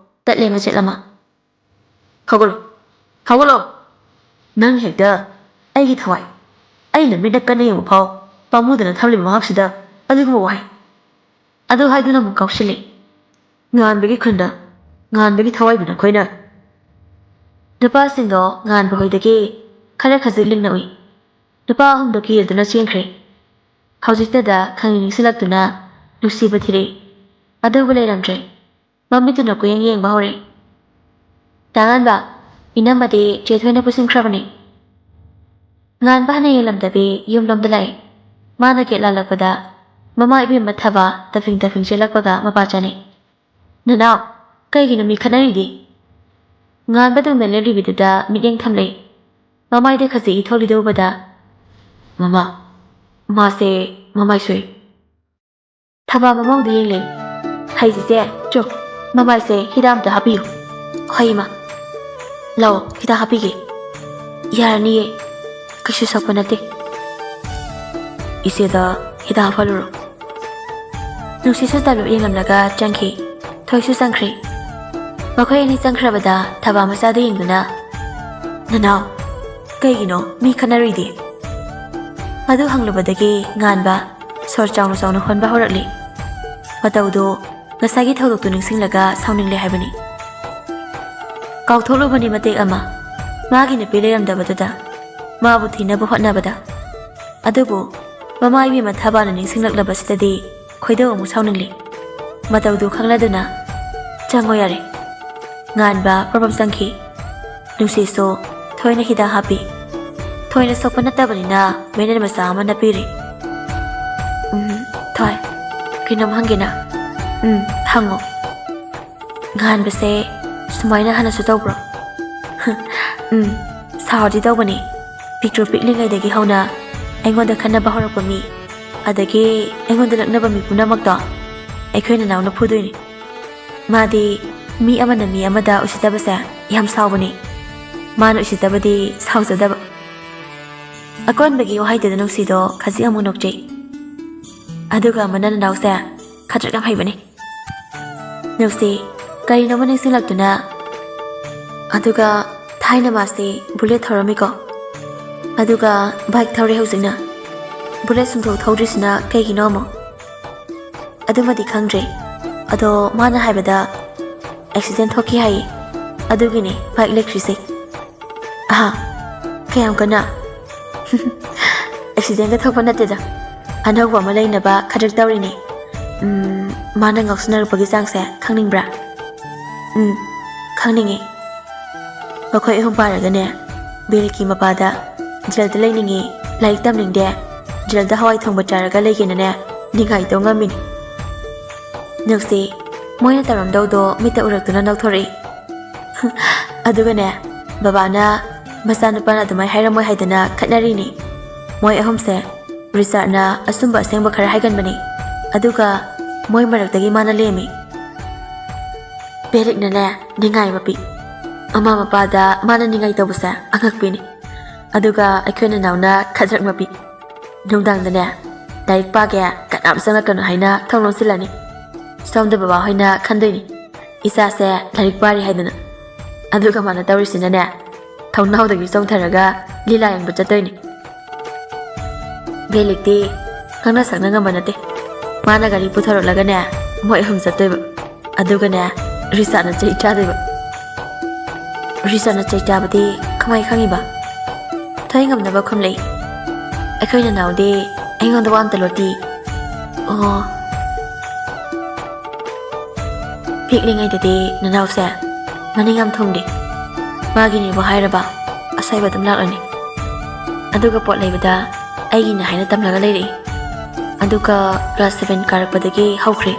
ꯇꯠꯂꯦ ꯃꯆꯦꯠ ꯑꯃ꯫ "ꯍꯧꯒꯠꯂꯣ, ꯍꯧꯒꯠꯂꯣ! ꯅꯪ ꯍꯦꯛꯇ ꯑꯩꯒꯤ ꯊꯋꯥꯏ, ꯑꯩꯅ ꯃꯤꯠꯅ ꯀꯟꯅ ꯌꯦꯡꯕ ꯐꯥꯎ ꯄꯥꯝꯃꯨꯗꯅ ꯊꯝꯂꯤꯕ ꯃꯍꯥꯛꯁꯤꯗ ꯑꯗꯨꯒꯨꯝꯕ ꯋꯥꯍꯩ!" ꯑꯗꯨ ꯍꯥꯏꯗꯨꯅ ꯑꯃꯨꯛ ꯀꯥꯎꯁꯤꯜꯂꯤ꯫ ꯉꯥꯟꯕꯒꯤ ꯈꯨꯟꯗ, ꯉꯥꯟꯕꯒꯤ ꯊꯋꯥꯏꯕꯨ ꯅꯈꯣꯏꯅ꯫ ꯅꯨꯄꯥꯁꯤꯡꯗꯣ ꯉꯥꯟꯕ ꯍꯣꯏꯗꯒꯤ ꯈꯔ ꯈꯖꯤꯛ ꯂꯤꯡꯅ ꯎꯏ꯫ ꯅꯨꯄꯥ ꯑꯍꯨꯝꯗꯣ ꯀꯤꯔꯗꯨꯅ ꯆꯦꯟꯈ꯭ꯔꯦ꯫ ꯍꯧꯖꯤꯛꯇꯗ ꯈꯪꯅꯤꯡ ꯅꯤꯡꯁꯤꯡꯂꯛꯇꯨꯅ ꯅꯨꯡꯁꯤꯕ ꯊꯤꯔꯛꯏ꯫ ꯑꯗꯨꯕꯨ ꯂꯩꯔꯝꯗ꯭ꯔꯦ꯫ ꯃꯃꯤꯠꯇꯨꯅ ꯀꯣꯏꯌꯦꯡ ꯌꯦꯡꯕ ꯍꯧꯔꯦ꯫ "ꯇꯥꯉꯥꯟꯕ, ꯏꯅꯝꯃꯗꯤ ꯆꯦ ꯊꯣꯏꯅ ꯄꯨꯁꯤꯟꯈ꯭ꯔꯕꯅꯤ꯫" ꯉꯥꯟꯕ ꯍꯟꯅ ꯌꯦꯡꯂꯝꯗꯕꯤ ꯌꯨꯝꯂꯣꯝꯗ ꯂꯥꯛꯏ꯫ ꯃꯥꯅ ꯒꯦꯠ ꯂꯥꯜꯂꯛꯄꯗ ꯃꯃꯥ ꯏꯕꯦꯝꯃ ꯊꯕꯥ ꯇꯞꯐꯤꯡ ꯇꯞꯐꯤꯡ ꯆꯦꯜꯂꯛꯄꯒ ꯃꯄꯥ ꯆꯥꯅꯩ꯫ "ꯅꯅꯥꯎ, ꯀꯩꯒꯤꯅꯣ ꯃꯤ ꯈꯠꯅꯔꯤꯗꯤ?" ꯉꯥꯟꯕ ꯇꯨꯡꯗ ꯂꯦꯞꯂꯤꯕꯤꯗꯨꯗ ꯃꯤꯠꯌꯦꯡ ꯊꯝꯂꯛꯏ꯫ ꯃꯃꯥꯏꯗ ꯈꯖꯤꯛ ꯏ ꯊꯣꯛꯂꯤꯗꯨ ꯎꯕꯗ, "ꯃꯃꯥ, ꯃꯥꯁꯦ ꯃꯃꯥꯏ ꯁꯣꯏ꯫" ꯊꯕꯥ ꯃꯃꯧꯗ ꯌꯦꯡꯂꯦ꯫ "ꯍꯩꯁꯤꯁꯦ, ꯆꯣ, ꯃꯃꯥꯏꯁꯦ ꯍꯤꯗꯥꯛ ꯑꯝꯇ ꯍꯥꯞꯄꯤꯌꯨ꯫" "ꯍꯣꯏ ꯏꯃꯥ, ꯂꯥꯛꯑꯣ, ꯍꯤꯗꯥꯛ ꯍꯥꯞꯄꯤꯒꯦ꯫" "ꯌꯥꯔꯅꯤꯌꯦ, ꯀꯩꯁꯨ ꯁꯣꯛꯄ ꯅꯠꯇꯦ꯫" "ꯏꯆꯦꯗ ꯍꯤꯗꯥꯛ ꯍꯥꯞꯍꯜꯂꯨꯔꯣ꯫" ꯅꯨꯡꯁꯤꯠꯁꯨ ꯇꯥꯂꯨꯞ ꯌꯦꯡꯂꯝꯂꯒ ꯆꯪꯈꯤ꯫ ꯊꯣꯏꯁꯨ ꯆꯪꯈ꯭ꯔꯦ꯫ ꯃꯈꯣꯏ ꯑꯅꯤ ꯆꯪꯈ꯭ꯔꯕꯗ ꯊꯕꯥ ꯃꯆꯥꯗꯨ ꯌꯦꯡꯗꯨꯅ, "ꯅꯅꯥꯎ, ꯀꯩꯒꯤꯅꯣ ꯃꯤ ꯈꯠꯅꯔꯤꯗꯤ?" ꯑꯗꯨ ꯍꯪꯂꯨꯕꯗꯒꯤ ꯉꯥꯟꯕ ꯁꯣꯔ ꯆꯥꯎꯅ ꯆꯥꯎꯅ ꯍꯣꯟꯕ ꯍꯧꯔꯛꯂꯤ꯫ ꯃꯇꯧꯗꯨ ꯉꯁꯥꯏꯒꯤ ꯊꯧꯗꯣꯛꯇꯨ ꯅꯤꯡꯁꯤꯡꯂꯒ ꯁꯥꯎꯅꯤꯡꯂꯦ ꯍꯥꯏꯕꯅꯤ꯫ ꯀꯥꯎꯊꯣꯛꯂꯨꯕꯅꯤ ꯃꯇꯦꯛ ꯑꯃ, ꯃꯥꯒꯤ ꯅꯨꯄꯤ ꯂꯩꯔꯝꯗꯕꯗꯨꯗ ꯃꯥꯕꯨ ꯊꯤꯅꯕ ꯍꯣꯠꯅꯕꯗ꯫ ꯑꯗꯨꯕꯨ ꯃꯃꯥ ꯏꯕꯦꯝꯃ ꯊꯕꯥꯅ ꯅꯤꯡꯁꯤꯡꯂꯛꯂꯕꯁꯤꯗꯗꯤ ꯈꯣꯏꯗꯧ ꯑꯃꯨꯛ ꯁꯥꯎꯅꯤꯡꯂꯤ꯫ ꯃꯇꯧꯗꯨ ꯈꯪꯂꯗꯨꯅ, "ꯆꯪꯉꯣ ꯌꯥꯔꯦ꯫" ꯉꯥꯟꯕ ꯄ꯭ꯔꯣꯕꯝ ꯆꯪꯈꯤ꯫ ꯅꯨꯡꯁꯤꯠꯁꯨ ꯊꯣꯏꯅ ꯍꯤꯗꯥꯛ ꯍꯥꯞꯄꯤ꯫ ꯊꯣꯏꯅ ꯁꯣꯛꯄ ꯅꯠꯇꯕꯅꯤꯅ ꯃꯤꯅꯠ ꯃꯆꯥ ꯑꯃ ꯅꯞꯄꯤꯔꯤ꯫ "ꯎꯝ, ꯊꯣꯏ, ꯀꯩꯅꯣꯝ ꯍꯪꯒꯦꯅ꯫" "ꯎꯝ, ꯍꯪꯉꯣ꯫" "ꯉꯥꯟꯕꯁꯦ ꯁꯨꯃꯥꯏꯅ ꯍꯥꯟꯅꯁꯨ ꯇꯧꯕ꯭ꯔꯣ?" "ꯎꯝ, ꯁꯥꯎꯔꯗꯤ ꯇꯧꯕꯅꯤ꯫ ꯄꯤꯛꯇ꯭ꯔꯨ ꯄꯤꯛꯂꯤꯉꯩꯗꯒꯤ ꯍꯧꯅ ꯑꯩꯉꯣꯟꯗ ꯈꯠꯅꯕ ꯍꯧꯔꯛꯄ ꯃꯤ, ꯑꯗꯒꯤ ꯑꯩꯉꯣꯟꯗ ꯂꯛꯅꯕ ꯃꯤ ꯄꯨꯝꯅꯃꯛꯇꯣ ꯑꯩꯈꯣꯏ ꯅꯅꯥꯎꯅ ꯐꯨꯗꯣꯏꯅꯤ꯫ ꯃꯥꯗꯤ ꯃꯤ ꯑꯃꯅ ꯃꯤ ꯑꯃꯗ ꯎꯁꯤꯠꯇꯕꯁꯦ ꯌꯥꯝ ꯁꯥꯎꯕꯅꯤ꯫ ꯃꯥꯅ ꯎꯁꯤꯠꯇꯕꯗꯤ ꯁꯥꯎꯖꯗꯕ꯫" ꯑꯀꯣꯟꯕꯒꯤ ꯋꯥꯍꯩꯗꯨꯗ ꯅꯨꯡꯁꯤꯗꯣ ꯈꯖꯤꯛ ꯑꯃꯨꯛ ꯅꯣꯛꯆꯩ꯫ "ꯑꯗꯨꯒ ꯑꯃꯅ ꯅꯅꯥꯎꯁꯦ ꯈꯗ꯭ꯔꯛ ꯌꯥꯝ ꯍꯩꯕꯅꯤ꯫" ꯅꯨꯡꯁꯤ ꯀꯔꯤꯅꯣꯃ ꯅꯤꯡꯁꯤꯡꯂꯛꯇꯨꯅ, "ꯑꯗꯨꯒ ꯊꯥꯏꯅ ꯃꯥꯁꯤ ꯕꯨꯂꯦꯠ ꯊꯧꯔꯝꯃꯤꯀꯣ꯫ ꯑꯗꯨꯒ ꯕꯥꯏꯛ ꯊꯧꯔꯦ ꯍꯧꯖꯤꯛꯅ꯫ ꯕꯨꯂꯦꯠ ꯁꯨꯡꯊꯧ ꯊꯧꯗ꯭ꯔꯤꯁꯤꯅ ꯀꯩꯒꯤꯅꯣ ꯑꯃꯨꯛ?" "ꯑꯗꯨꯃꯗꯤ ꯈꯪꯗ꯭ꯔꯦ꯫ ꯑꯗꯣ ꯃꯥꯅ ꯍꯥꯏꯕꯗ ꯑꯦꯛꯁꯤꯗꯦꯟ ꯊꯣꯛꯈꯤ ꯍꯥꯏꯌꯦ꯫ ꯑꯗꯨꯒꯤꯅꯦ ꯕꯥꯏꯛ ꯂꯩꯇ꯭ꯔꯤꯁꯦ꯫" "ꯑꯍꯥ, ꯀꯌꯥꯝ ꯀꯟꯅ?" "ꯑꯦꯛꯁꯤꯗꯦꯟꯒ ꯊꯣꯛꯄ ꯅꯠꯇꯦꯗ꯫ ꯑꯅꯧꯕ ꯑꯃ ꯂꯩꯅꯕ ꯈꯗ꯭ꯔꯛ ꯇꯧꯔꯤꯅꯦ꯫ ꯎꯝ, ꯃꯥꯅ ꯉꯥꯎꯁꯤꯟꯅꯔꯛꯄꯒꯤ ꯆꯥꯡꯁꯦ ꯈꯪꯅꯤꯡꯕ꯭ꯔꯥ? ꯎꯝ, ꯈꯪꯅꯤꯡꯉꯤ꯫ ꯃꯈꯣꯏ ꯑꯍꯨꯝ ꯄꯥꯔꯒꯅꯦ, ꯕꯦꯔꯤꯛꯀꯤ ꯃꯄꯥꯗ ꯖꯦꯜꯗ ꯂꯩꯅꯤꯡꯉꯤ, ꯂꯥꯏꯔꯤꯛ ꯇꯝꯅꯤꯡꯗꯦ, ꯖꯦꯜꯗ ꯍꯋꯥꯏ ꯊꯣꯡꯕ ꯆꯥꯔꯒ ꯂꯩꯒꯦꯅꯅꯦ ꯅꯤꯡꯉꯥꯏ ꯇꯧ ꯉꯝꯃꯤꯅꯤ꯫ ꯅꯨꯡꯁꯤ, ꯃꯣꯏꯅ ꯇꯧꯔꯝꯗꯧꯗꯣ ꯃꯤꯠꯇ ꯎꯔꯛꯇꯨꯅ ꯅꯣꯛꯊꯣꯔꯛꯏ꯫ ꯑꯗꯨꯒꯅꯦ, ꯕꯕꯥꯅ ꯃꯆꯥꯅꯨꯄꯥꯅ ꯑꯗꯨꯃꯥꯏ ꯍꯥꯏꯔꯝꯃꯣꯏ ꯍꯥꯏꯗꯅ ꯈꯠꯅꯔꯤꯅꯤ꯫ ꯃꯣꯏ ꯑꯍꯨꯝꯁꯦ ꯔꯤꯆꯥꯔꯗꯅ ꯑꯆꯨꯝꯕ ꯑꯁꯦꯡꯕ ꯈꯔ ꯍꯥꯏꯒꯟꯕꯅꯤ, ꯑꯗꯨꯒ ꯃꯣꯏ ꯃꯔꯛꯇꯒꯤ ꯃꯥꯅ ꯂꯦꯝꯃꯤ꯫ ꯕꯦꯔꯤꯛꯅꯅꯦ ꯅꯤꯡꯉꯥꯏ ꯃꯄꯤ꯫ ꯃꯃꯥ ꯃꯄꯥꯗ ꯃꯥꯅ ꯅꯤꯡꯉꯥꯏ ꯇꯧꯕꯁꯦ ꯑꯉꯛꯄꯤꯅꯤ꯫ ꯑꯗꯨꯒ ꯑꯩꯈꯣꯏ ꯅꯅꯥꯎꯅ ꯈꯗ꯭ꯔꯛ ꯃꯄꯤ꯫ ꯅꯨꯡꯗꯥꯡꯗꯅꯦ ꯂꯥꯏꯔꯤꯛ ꯄꯥꯒꯦ, ꯀꯅꯥꯝ ꯆꯪꯂꯛꯀꯅꯨ ꯍꯥꯏꯅ ꯊꯣꯡ ꯂꯣꯟꯁꯤꯜꯂꯅꯤ꯫ ꯁꯣꯝꯗ ꯕꯕꯥ ꯍꯣꯏꯅ ꯈꯟꯗꯣꯏꯅꯤ, ꯏꯆꯥꯁꯦ ꯂꯥꯏꯔꯤꯛ ꯄꯥꯔꯤ ꯍꯥꯏꯗꯅ꯫ ꯑꯗꯨꯒ ꯃꯥꯅ ꯇꯧꯔꯤꯁꯤꯅꯅꯦ, ꯊꯣꯡꯅꯥꯎꯗꯒꯤ ꯆꯣꯡꯊꯔꯒ ꯂꯤꯂꯥ ꯌꯦꯡꯕ ꯆꯠꯇꯣꯏꯅꯤ꯫ ꯕꯦꯔꯤꯛꯇꯤ ꯉꯥꯡꯅ ꯁꯛꯅ ꯉꯝꯕ ꯅꯠꯇꯦ꯫ ꯃꯥꯅ ꯒꯥꯔꯤ ꯄꯨꯊꯣꯔꯛꯂꯒꯅꯦ, ꯃꯣꯏ ꯑꯍꯨꯝ ꯆꯠꯇꯣꯏꯕ꯫ ꯑꯗꯨꯒꯅꯦ, ꯔꯤꯆꯥꯔꯗꯅ ꯆꯩ ꯆꯥꯗꯣꯏꯕ꯫ ꯔꯤꯆꯥꯔꯗꯅ ꯆꯩ ꯆꯥꯕꯗꯤ ꯀꯃꯥꯏ ꯈꯪꯉꯤꯕ? ꯊꯣꯏ ꯉꯝꯅꯕ ꯈꯨꯝꯂꯛꯏ꯫ ꯑꯩꯈꯣꯏ ꯅꯅꯥꯎꯗꯤ ꯑꯩꯉꯣꯟꯗ ꯋꯥ ꯑꯝꯇ ꯂꯣꯠꯇꯤ꯫ ꯑꯣ꯫ ꯄꯤꯛꯂꯤꯉꯩꯗꯗꯤ ꯅꯅꯥꯎꯁꯦ ꯃꯅꯤꯡ ꯌꯥꯝ ꯊꯨꯡꯗꯦ꯫ ꯃꯥꯒꯤꯅꯦꯕꯨ ꯍꯥꯏꯔꯕ ꯑꯁꯣꯏꯕ ꯑꯗꯨꯝ ꯂꯥꯛꯂꯅꯤ꯫ ꯑꯗꯨꯒ ꯄꯣꯠ ꯂꯩꯕꯗ ꯑꯩꯒꯤꯅꯦ ꯍꯥꯏꯅ ꯇꯝꯂꯒ ꯂꯩꯔꯛꯏ꯫ ꯑꯗꯨꯒ ꯀ꯭ꯂꯥꯁ ꯁꯚꯦꯟ ꯀꯥꯔꯛꯄꯗꯒꯤ ꯍꯧꯈ꯭ꯔꯦ꯫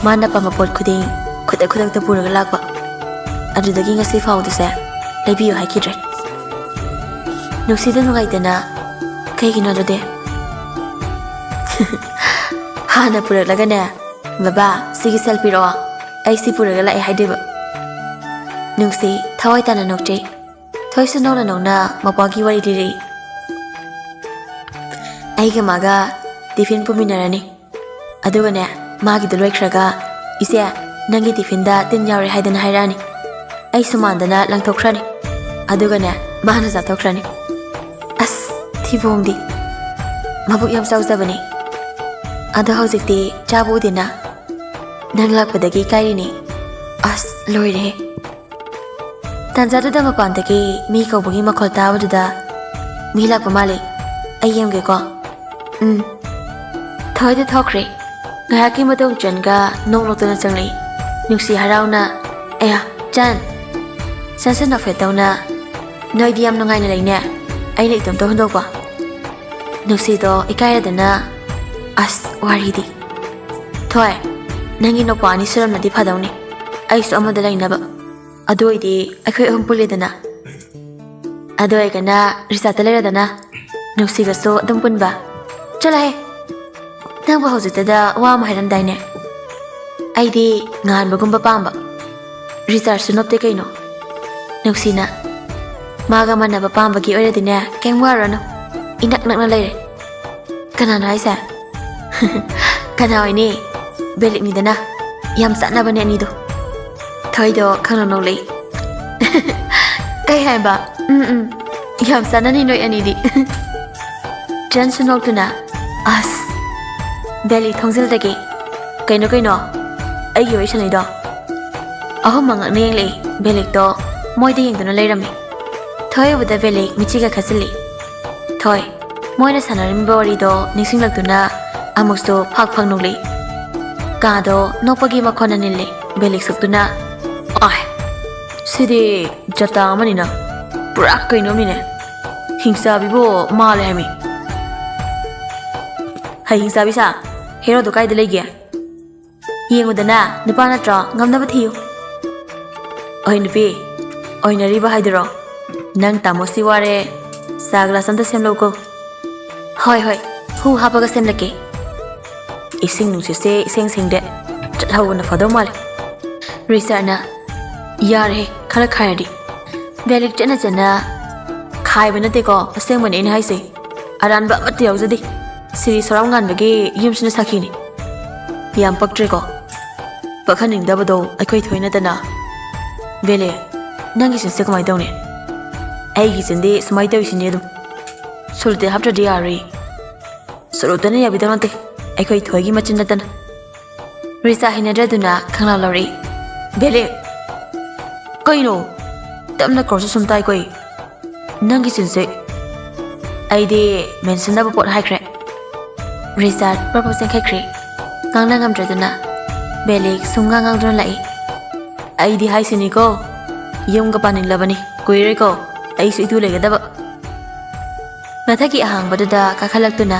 ꯃꯥꯅ ꯄꯥꯝꯕ ꯄꯣꯠ ꯈꯨꯗꯤꯡ ꯈꯨꯗꯛ ꯈꯨꯗꯛꯇ ꯄꯨꯔꯒ ꯂꯥꯛꯄ꯫ ꯑꯗꯨꯗꯒꯤ ꯉꯁꯤ ꯐꯥꯎꯕꯗꯁꯦ ꯂꯩꯕꯤꯌꯨ ꯍꯥꯏꯈꯤꯗ꯭ꯔꯦ꯫ ꯅꯨꯡꯁꯤꯗ ꯅꯨꯡꯉꯥꯏꯇꯅ꯫ ꯀꯩꯒꯤꯅꯣ ꯑꯗꯨꯗꯤ? ꯍꯥꯟꯅ ꯄꯨꯔꯛꯂꯒꯅꯦ, "ꯕꯕꯥ, ꯁꯤꯒꯤ ꯁꯦꯜ ꯄꯤꯔꯛꯑꯣ, ꯑꯩ ꯁꯤ ꯄꯨꯔꯒ ꯂꯥꯛꯑꯦ" ꯍꯥꯏꯗꯣꯏꯕ꯫ ꯅꯨꯡꯁꯤ ꯊꯋꯥꯏ ꯇꯥꯅ ꯅꯣꯛꯆꯩ꯫ ꯊꯣꯏꯁꯨ ꯅꯣꯛꯅ ꯅꯣꯛꯅ ꯃꯄꯥꯒꯤ ꯋꯥꯔꯤ ꯂꯤꯔꯛꯏ꯫ ꯑꯩꯒ ꯃꯥꯒ ꯇꯤꯐꯤꯟ ꯄꯨꯃꯤꯟꯅꯔꯅꯤ꯫ ꯑꯗꯨꯒꯅꯦ, ꯃꯥꯒꯤꯗꯣ ꯂꯣꯏꯈ꯭ꯔꯒ, "ꯏꯆꯦ, ꯅꯪꯒꯤ ꯇꯤꯐꯤꯟꯗ ꯇꯤꯟ ꯌꯥꯎꯔꯦ" ꯍꯥꯏꯗꯅ ꯍꯥꯏꯔꯛꯑꯅꯤ꯫ ꯑꯩꯁꯨ ꯃꯥꯟꯗꯅ ꯂꯪꯊꯣꯛꯈ꯭ꯔꯅꯤ꯫ ꯑꯗꯨꯒꯅꯦ, ꯃꯥꯅ ꯆꯥꯊꯣꯛꯈ꯭ꯔꯅꯤ꯫ ꯑꯁ, ꯊꯤꯕꯣꯡꯗꯤ꯫ ꯃꯕꯨꯛ ꯌꯥꯝ ꯆꯥꯎꯖꯕꯅꯤ꯫ ꯑꯗꯣ ꯍꯧꯖꯤꯛꯇꯤ ꯆꯥꯕ ꯎꯗꯦꯅ꯫ ꯅꯪ ꯂꯥꯛꯄꯗꯒꯤ ꯏꯀꯥꯏꯔꯤꯅꯤ꯫ ꯑꯁ, ꯂꯣꯏꯔꯦꯍꯦ꯫ ꯇꯥꯟꯖꯥꯗꯨꯗ ꯃꯄꯥꯟꯗꯒꯤ ꯃꯤ ꯀꯧꯕꯒꯤ ꯃꯈꯣꯜ ꯇꯥꯕꯗꯨꯗ, "ꯃꯤ ꯂꯥꯛꯄ ꯃꯥꯜꯂꯤ, ꯑꯩ ꯌꯦꯡꯒꯦꯀꯣ"꯫ ꯎꯝ꯫ ꯊꯣꯏꯗ ꯊꯣꯛꯈ꯭ꯔꯦ꯫ ꯉꯥꯏꯍꯥꯛꯀꯤ ꯃꯇꯨꯡ ꯆꯟꯒ ꯅꯣꯛ ꯅꯣꯛꯇꯨꯅ ꯆꯪꯂꯛꯏ꯫ ꯅꯨꯡꯁꯤ ꯍꯔꯥꯎꯅ, "ꯑꯌꯥ, ꯆꯟ, ꯁꯟꯁꯟ ꯑꯣꯐꯦꯠ ꯇꯧꯅ, ꯅꯣꯏꯗꯤ ꯌꯥꯝ ꯅꯨꯡꯉꯥꯏꯅ ꯂꯩꯅꯦ, ꯑꯩꯅ ꯏꯇꯣꯝꯇ ꯍꯨꯟꯗꯣꯛꯄ?" ꯅꯨꯡꯁꯤꯗꯣ ꯏꯀꯥꯏꯔꯗꯅ, "ꯑꯁ, ꯋꯥꯔꯤꯗꯤ꯫ ꯊꯣꯏ, ꯅꯪꯒꯤ ꯅꯨꯄꯥ ꯑꯅꯤ ꯁꯨꯔꯝꯂꯗꯤ ꯐꯗꯧꯅꯤ, ꯑꯩꯁꯨ ꯑꯃꯗ ꯂꯩꯅꯕ꯫ ꯑꯗꯨ ꯑꯣꯏꯗꯤ ꯑꯩꯈꯣꯏ ꯑꯍꯨꯝ ꯄꯨꯜꯂꯦꯗꯅ꯫ ꯑꯗꯨ ꯑꯣꯏꯔꯒꯅ ꯔꯤꯆꯥꯔꯗꯇ ꯂꯩꯔꯗꯅ, ꯅꯨꯡꯁꯤꯒꯁꯨ ꯑꯗꯨꯝ ꯄꯨꯟꯕ꯫ ꯆꯠꯂꯣꯍꯦ, ꯅꯪꯕꯨ ꯍꯧꯖꯤꯛꯇꯗ ꯋꯥ ꯑꯃ ꯍꯥꯏꯔꯝꯗꯥꯏꯅꯦ? ꯑꯩꯗꯤ ꯉꯥꯟꯕꯒꯨꯝꯕ ꯄꯥꯝꯕ꯫ ꯔꯤꯆꯥꯔꯗꯁꯨ ꯅꯣꯞꯇꯦ ꯀꯩꯅꯣ꯫ ꯅꯨꯡꯁꯤꯅ, ꯃꯥꯒ ꯃꯥꯟꯅꯕ ꯄꯥꯝꯕꯒꯤ ꯑꯣꯏꯔꯗꯤꯅꯦ, ꯀꯩꯝ ꯋꯥꯔꯨꯔꯅꯨ, ꯏꯅꯛ ꯅꯛꯅ ꯂꯩꯔꯦ꯫ ꯀꯅꯥꯅꯣ ꯍꯥꯏꯁꯦ? ꯀꯅꯥ ꯑꯣꯏꯅꯤ? ꯕꯦꯂꯤꯛꯅꯤꯗꯅ꯫ ꯌꯥꯝ ꯆꯥꯟꯅꯕꯅꯦ ꯑꯅꯤꯗꯣ꯫ ꯊꯣꯏꯗꯣ ꯈꯪꯅꯧ ꯅꯣꯛꯂꯛꯏ꯫ ꯀꯩ ꯍꯥꯏꯕ? ꯎꯝ, ꯎꯝ, ꯌꯥꯝ ꯆꯥꯟꯅꯅꯤ ꯅꯣꯏ ꯑꯅꯤꯗꯤ꯫ ꯆꯟꯁꯨ ꯅꯣꯛꯇꯨꯅ, "ꯑꯁ, ꯕꯦꯂꯤꯛ ꯊꯣꯡꯖꯤꯜꯗꯒꯤ꯫ ꯀꯩꯅꯣ, ꯀꯩꯅꯣ? ꯑꯩꯒꯤ ꯋꯥꯔꯤ ꯁꯥꯟꯅꯩꯗꯣ?" ꯑꯍꯨꯝꯃꯛ ꯉꯛꯅ ꯌꯦꯡꯂꯛꯏ꯫ ꯕꯦꯂꯤꯛꯇꯣ ꯃꯣꯏꯗ ꯌꯦꯡꯗꯨꯅ ꯂꯩꯔꯝꯃꯤ꯫ ꯊꯣꯏ ꯎꯕꯗ ꯕꯦꯂꯤꯛ ꯃꯤꯆꯤꯒ ꯈꯠꯆꯤꯜꯂꯤ꯫ ꯊꯣꯏ, ꯃꯣꯏꯅ ꯁꯥꯟꯅꯔꯝꯃꯤꯕ ꯋꯥꯔꯤꯗꯣ ꯅꯤꯡꯁꯤꯡꯂꯛꯇꯨꯅ ꯑꯃꯨꯛꯁꯨ ꯐꯥꯛ ꯐꯥꯛ ꯅꯣꯛꯂꯛꯏ꯫ ꯀꯥꯗꯣ ꯅꯣꯛꯄꯒꯤ ꯃꯈꯣꯟꯅ ꯅꯤꯜꯂꯤ꯫ ꯕꯦꯂꯤꯛ ꯁꯨꯛꯇꯨꯅ, "ꯑꯥꯏ, ꯁꯤꯗꯤ ꯖꯇꯥ ꯑꯃꯅꯤꯅ, ꯄꯨꯔꯥ ꯀꯩꯅꯣꯝꯅꯤꯅꯦ꯫ ꯍꯤꯡꯆꯥꯕꯤꯕꯨ ꯃꯥꯜꯂꯦ ꯍꯥꯏꯃꯤ꯫ ꯍꯩ ꯍꯤꯡꯆꯥꯕꯤ ꯁꯥ, ꯍꯦꯔꯣꯗꯣ ꯀꯥꯏꯗ ꯂꯩꯒꯦ? ꯌꯦꯡꯉꯨꯗꯅ, ꯅꯨꯄꯥ ꯅꯠꯇ꯭ꯔꯣ? ꯉꯝꯅꯕ ꯊꯤꯌꯨ꯫" "ꯑꯣꯏ ꯅꯨꯄꯤ, ꯑꯣꯏꯅꯔꯤꯕ ꯍꯥꯏꯗꯨꯔꯣ? ꯅꯪ ꯇꯥꯃꯣꯁꯤ ꯋꯥꯔꯦ, ꯆꯥ ꯒ꯭ꯂꯥꯁ ꯑꯝꯇ ꯁꯦꯝꯂꯛꯎꯀꯣ꯫" "ꯍꯣꯏ, ꯍꯣꯏ, ꯍꯨ ꯍꯥꯞꯄꯒ ꯁꯦꯝꯂꯛꯀꯦ꯫" "ꯏꯁꯤꯡ ꯅꯨꯡꯁꯤꯠꯁꯦ ꯏꯁꯦꯡ ꯁꯦꯡꯗꯦ, ꯆꯠꯍꯧꯕꯅ ꯐꯗꯧ ꯃꯥꯜꯂꯦ꯫" ꯔꯤꯆꯥꯔꯗꯅ, "ꯌꯥꯔꯦꯍꯦ, ꯈꯔ ꯈꯥꯏꯔꯗꯤ꯫" ꯕꯦꯂꯤꯛ ꯆꯠꯅ ꯆꯠꯅ, "ꯈꯥꯏꯕ ꯅꯠꯇꯦꯀꯣ, ꯑꯁꯦꯡꯕꯅꯦ ꯑꯩꯅ ꯍꯥꯏꯁꯦ꯫ ꯑꯔꯥꯟꯕ ꯑꯃꯠꯇ ꯌꯥꯎꯖꯗꯦ꯫ ꯁꯤꯗꯤ ꯁꯣꯔꯥꯝ ꯉꯥꯟꯕꯒꯤ ꯌꯨꯝꯁꯤꯅ ꯁꯥꯈꯤꯅꯤ꯫ ꯌꯥꯝ ꯄꯛꯇ꯭ꯔꯦꯀꯣ?" ꯄꯛꯍꯟꯅꯤꯡꯗꯕꯗꯣ ꯑꯩꯈꯣꯏ ꯊꯣꯏ ꯅꯠꯇꯅ꯫ "ꯕꯦꯂꯦ, ꯅꯪꯒꯤ ꯆꯤꯟꯁꯦ ꯀꯃꯥꯏꯅ ꯇꯧꯅꯤ?" "ꯑꯩꯒꯤ ꯆꯤꯟꯗꯤ ꯁꯨꯃꯥꯏꯅ ꯇꯧꯔꯤꯁꯤꯅꯦ ꯑꯗꯨꯝ꯫ ꯁꯣꯂꯨꯇꯦꯠ ꯍꯥꯞꯇ꯭ꯔꯗꯤ ꯌꯥꯔꯣꯏ꯫" "ꯁꯣꯂꯨꯇꯦꯠꯅ ꯌꯥꯕꯤꯗꯧ ꯅꯠꯇꯦ, ꯑꯩꯈꯣꯏ ꯊꯣꯏꯒꯤ ꯃꯆꯤꯟ ꯅꯠꯇꯅ꯫" ꯔꯤꯆꯥ ꯍꯩꯅꯗ꯭ꯔꯗꯨꯅ ꯈꯪꯂꯥꯎ ꯂꯧꯔꯛꯏ꯫ "ꯕꯦꯂꯦ, ꯀꯩꯅꯣ? ꯇꯞꯅ ꯀꯧꯔꯁꯨ ꯁꯨꯝ ꯇꯥꯏ ꯀꯣꯏ꯫ ꯅꯪꯒꯤ ꯆꯤꯟꯁꯦ꯫" "ꯑꯩꯗꯤ ꯃꯦꯟꯁꯤꯟꯅꯕ ꯄꯣꯠ ꯍꯥꯏꯈ꯭ꯔꯦ꯫" ꯔꯤꯆꯥꯔꯗ ꯄ꯭ꯔꯞ ꯄ꯭ꯔꯞ ꯆꯦꯟꯈꯠꯈ꯭ꯔꯦ꯫ ꯉꯥꯡꯅ ꯉꯝꯗ꯭ꯔꯗꯨꯅ ꯕꯦꯂꯤꯛ ꯁꯨꯝ ꯉꯥꯡ ꯉꯥꯡꯗꯨꯅ ꯂꯥꯛꯏ꯫ ꯑꯩꯗꯤ ꯍꯥꯏꯁꯤꯅꯤꯀꯣ, ꯌꯨꯝꯒ ꯄꯥꯅꯤꯡꯂꯕꯅꯤ, ꯀꯨꯏꯔꯣꯏꯀꯣ ꯑꯩꯁꯨ ꯏꯇꯨ ꯂꯩꯒꯗꯕ꯫ ꯃꯊꯛꯀꯤ ꯑꯍꯥꯡꯕꯗꯨꯗ ꯀꯥꯈꯠꯂꯛꯇꯨꯅ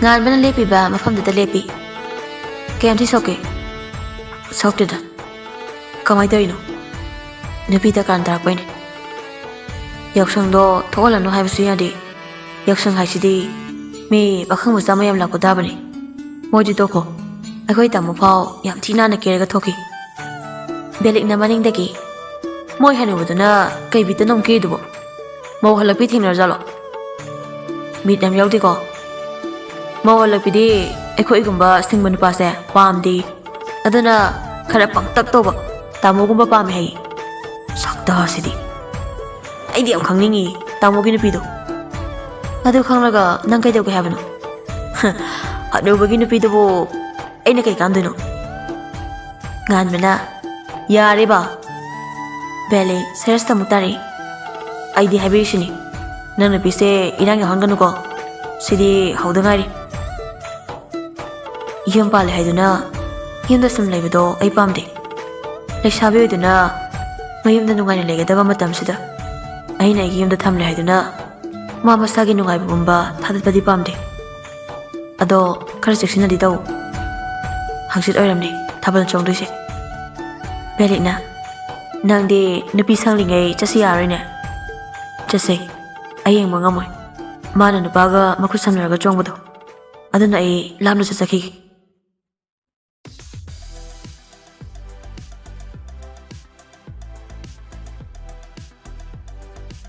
ꯉꯥꯟꯕꯅ ꯂꯦꯞꯄꯤꯕ ꯃꯐꯝꯗꯨꯗ ꯂꯦꯞꯄꯤ꯫ "ꯀꯌꯥꯝ ꯊꯤ ꯁꯣꯛꯀꯦ?" "ꯁꯣꯛꯇꯦꯗ꯫ ꯀꯃꯥꯏ ꯇꯧꯔꯤꯅꯣ? ꯅꯨꯄꯤꯗ ꯀꯥꯔꯟ ꯇꯥꯔꯛꯄꯩꯅꯦ꯫ ꯌꯥꯎꯁꯪꯗꯣ ꯊꯣꯛꯍꯜꯂꯅꯨ ꯍꯥꯏꯕꯁꯨ ꯌꯥꯗꯦ꯫ ꯌꯥꯎꯁꯪ ꯍꯥꯏꯁꯤꯗꯤ ꯃꯤ ꯄꯥꯈꯪ ꯃꯆꯥ ꯃꯌꯥꯝ ꯂꯥꯛꯄ ꯇꯥꯕꯅꯤ꯫ ꯃꯣꯏꯗꯤ ꯇꯣꯛꯈꯣ, ꯑꯩꯈꯣꯏ ꯇꯥꯃꯣ ꯐꯥꯎ ꯌꯥꯝ ꯊꯤ ꯅꯥꯟꯅ ꯀꯦꯔꯒ ꯊꯣꯛꯈꯤ꯫" ꯕꯦꯂꯤꯛꯅ ꯃꯅꯤꯡꯗꯒꯤ, "ꯃꯣꯏ ꯍꯅꯨꯕꯗꯨꯅ ꯀꯩ ꯕꯤꯠꯇꯅꯣ ꯑꯃꯨꯛ ꯀꯦꯔꯤꯗꯨꯕꯣ? ꯃꯧ ꯍꯜꯂꯛꯄꯤ ꯊꯦꯡꯅꯔꯖꯥꯠꯂꯣ? ꯃꯤꯠ ꯌꯥꯝ ꯌꯥꯎꯗꯦꯀꯣ꯫ ꯃꯧ ꯍꯜꯂꯛꯄꯤꯗꯤ ꯑꯩꯈꯣꯏꯒꯨꯝꯕ ꯁꯤꯡꯕ ꯅꯨꯄꯥꯁꯦ ꯄꯥꯝꯗꯦ꯫ ꯑꯗꯨꯅ ꯈꯔ ꯄꯪꯇꯛ ꯇꯧꯕ ꯇꯥꯃꯣꯒꯨꯝꯕ ꯄꯥꯝꯃꯦ ꯍꯥꯏꯌꯦ꯫ ꯁꯛꯇꯥꯁꯤꯗꯤ꯫ ꯑꯩꯗꯤ ꯌꯥꯝ ꯈꯪꯅꯤꯡꯉꯤ ꯇꯥꯃꯣꯒꯤ ꯅꯨꯄꯤꯗꯣ꯫ ꯑꯗꯨ ꯈꯪꯂꯒ ꯅꯪ ꯀꯩꯗꯧꯒꯦ ꯍꯥꯏꯕꯅꯣ?" "ꯍꯅꯨꯕꯒꯤ ꯅꯨꯄꯤꯗꯨꯕꯨ ꯑꯩꯅ ꯀꯩ ꯀꯥꯟꯗꯣꯏꯅꯣ?" ꯉꯥꯟꯕꯅ, "ꯌꯥꯔꯦꯕ꯫ ꯕꯦꯂꯤ, ꯁꯦꯔꯁꯇ ꯑꯃꯨꯛ ꯇꯥꯔꯛꯏ꯫ ꯑꯩꯗꯤ ꯍꯥꯏꯕꯤꯔꯤꯁꯤꯅꯤ, ꯅꯪ ꯅꯨꯄꯤꯁꯦ ꯏꯔꯥꯡ ꯌꯥꯎꯍꯟꯒꯅꯨꯀꯣ꯫ ꯁꯤꯗꯤ ꯍꯧꯗ ꯉꯥꯏꯔꯤ꯫ ꯌꯨꯝ ꯄꯥꯜꯂꯦ ꯍꯥꯏꯗꯨꯅ ꯌꯨꯝꯗ ꯁꯨꯝ ꯂꯩꯕꯗꯣ ꯑꯩ ꯄꯥꯝꯗꯦ꯫ ꯂꯩꯁꯥꯕꯤ ꯑꯣꯏꯗꯨꯅ ꯃꯌꯨꯝꯗ ꯅꯨꯡꯉꯥꯏꯅ ꯂꯩꯒꯗꯕ ꯃꯇꯝꯁꯤꯗ ꯑꯩꯅ ꯑꯩꯒꯤ ꯌꯨꯝꯗ ꯊꯝꯂꯦ ꯍꯥꯏꯗꯨꯅ ꯃꯥ ꯃꯁꯥꯒꯤ ꯅꯨꯡꯉꯥꯏꯕ ꯄꯨꯝꯕ ꯊꯥꯗꯠꯄꯗꯤ ꯄꯥꯝꯗꯦ꯫ ꯑꯗꯣ ꯈꯔ ꯆꯦꯛꯁꯤꯟꯅꯗꯤ ꯇꯧ꯫" "ꯍꯪꯆꯤꯠ ꯑꯣꯏꯔꯝꯅꯤ ꯊꯥꯕꯜ ꯆꯣꯡꯗꯣꯏꯁꯦ꯫" ꯕꯦꯂꯤꯛꯅ, "ꯅꯪꯗꯤ ꯅꯨꯄꯤ ꯁꯪꯂꯤꯉꯩ ꯆꯠꯁꯤ ꯌꯥꯔꯣꯏꯅꯦ?" "ꯆꯠꯁꯦ꯫ ꯑꯩ ꯌꯦꯡꯕ ꯉꯝꯃꯣꯏ꯫ ꯃꯥꯅ ꯅꯨꯄꯥꯒ ꯃꯈꯨꯠ ꯁꯝꯅꯔꯒ ꯆꯣꯡꯕꯗꯣ꯫ ꯑꯗꯨꯅ ꯑꯩ ꯂꯥꯞꯅ ꯆꯠꯆꯈꯤꯒꯦ꯫"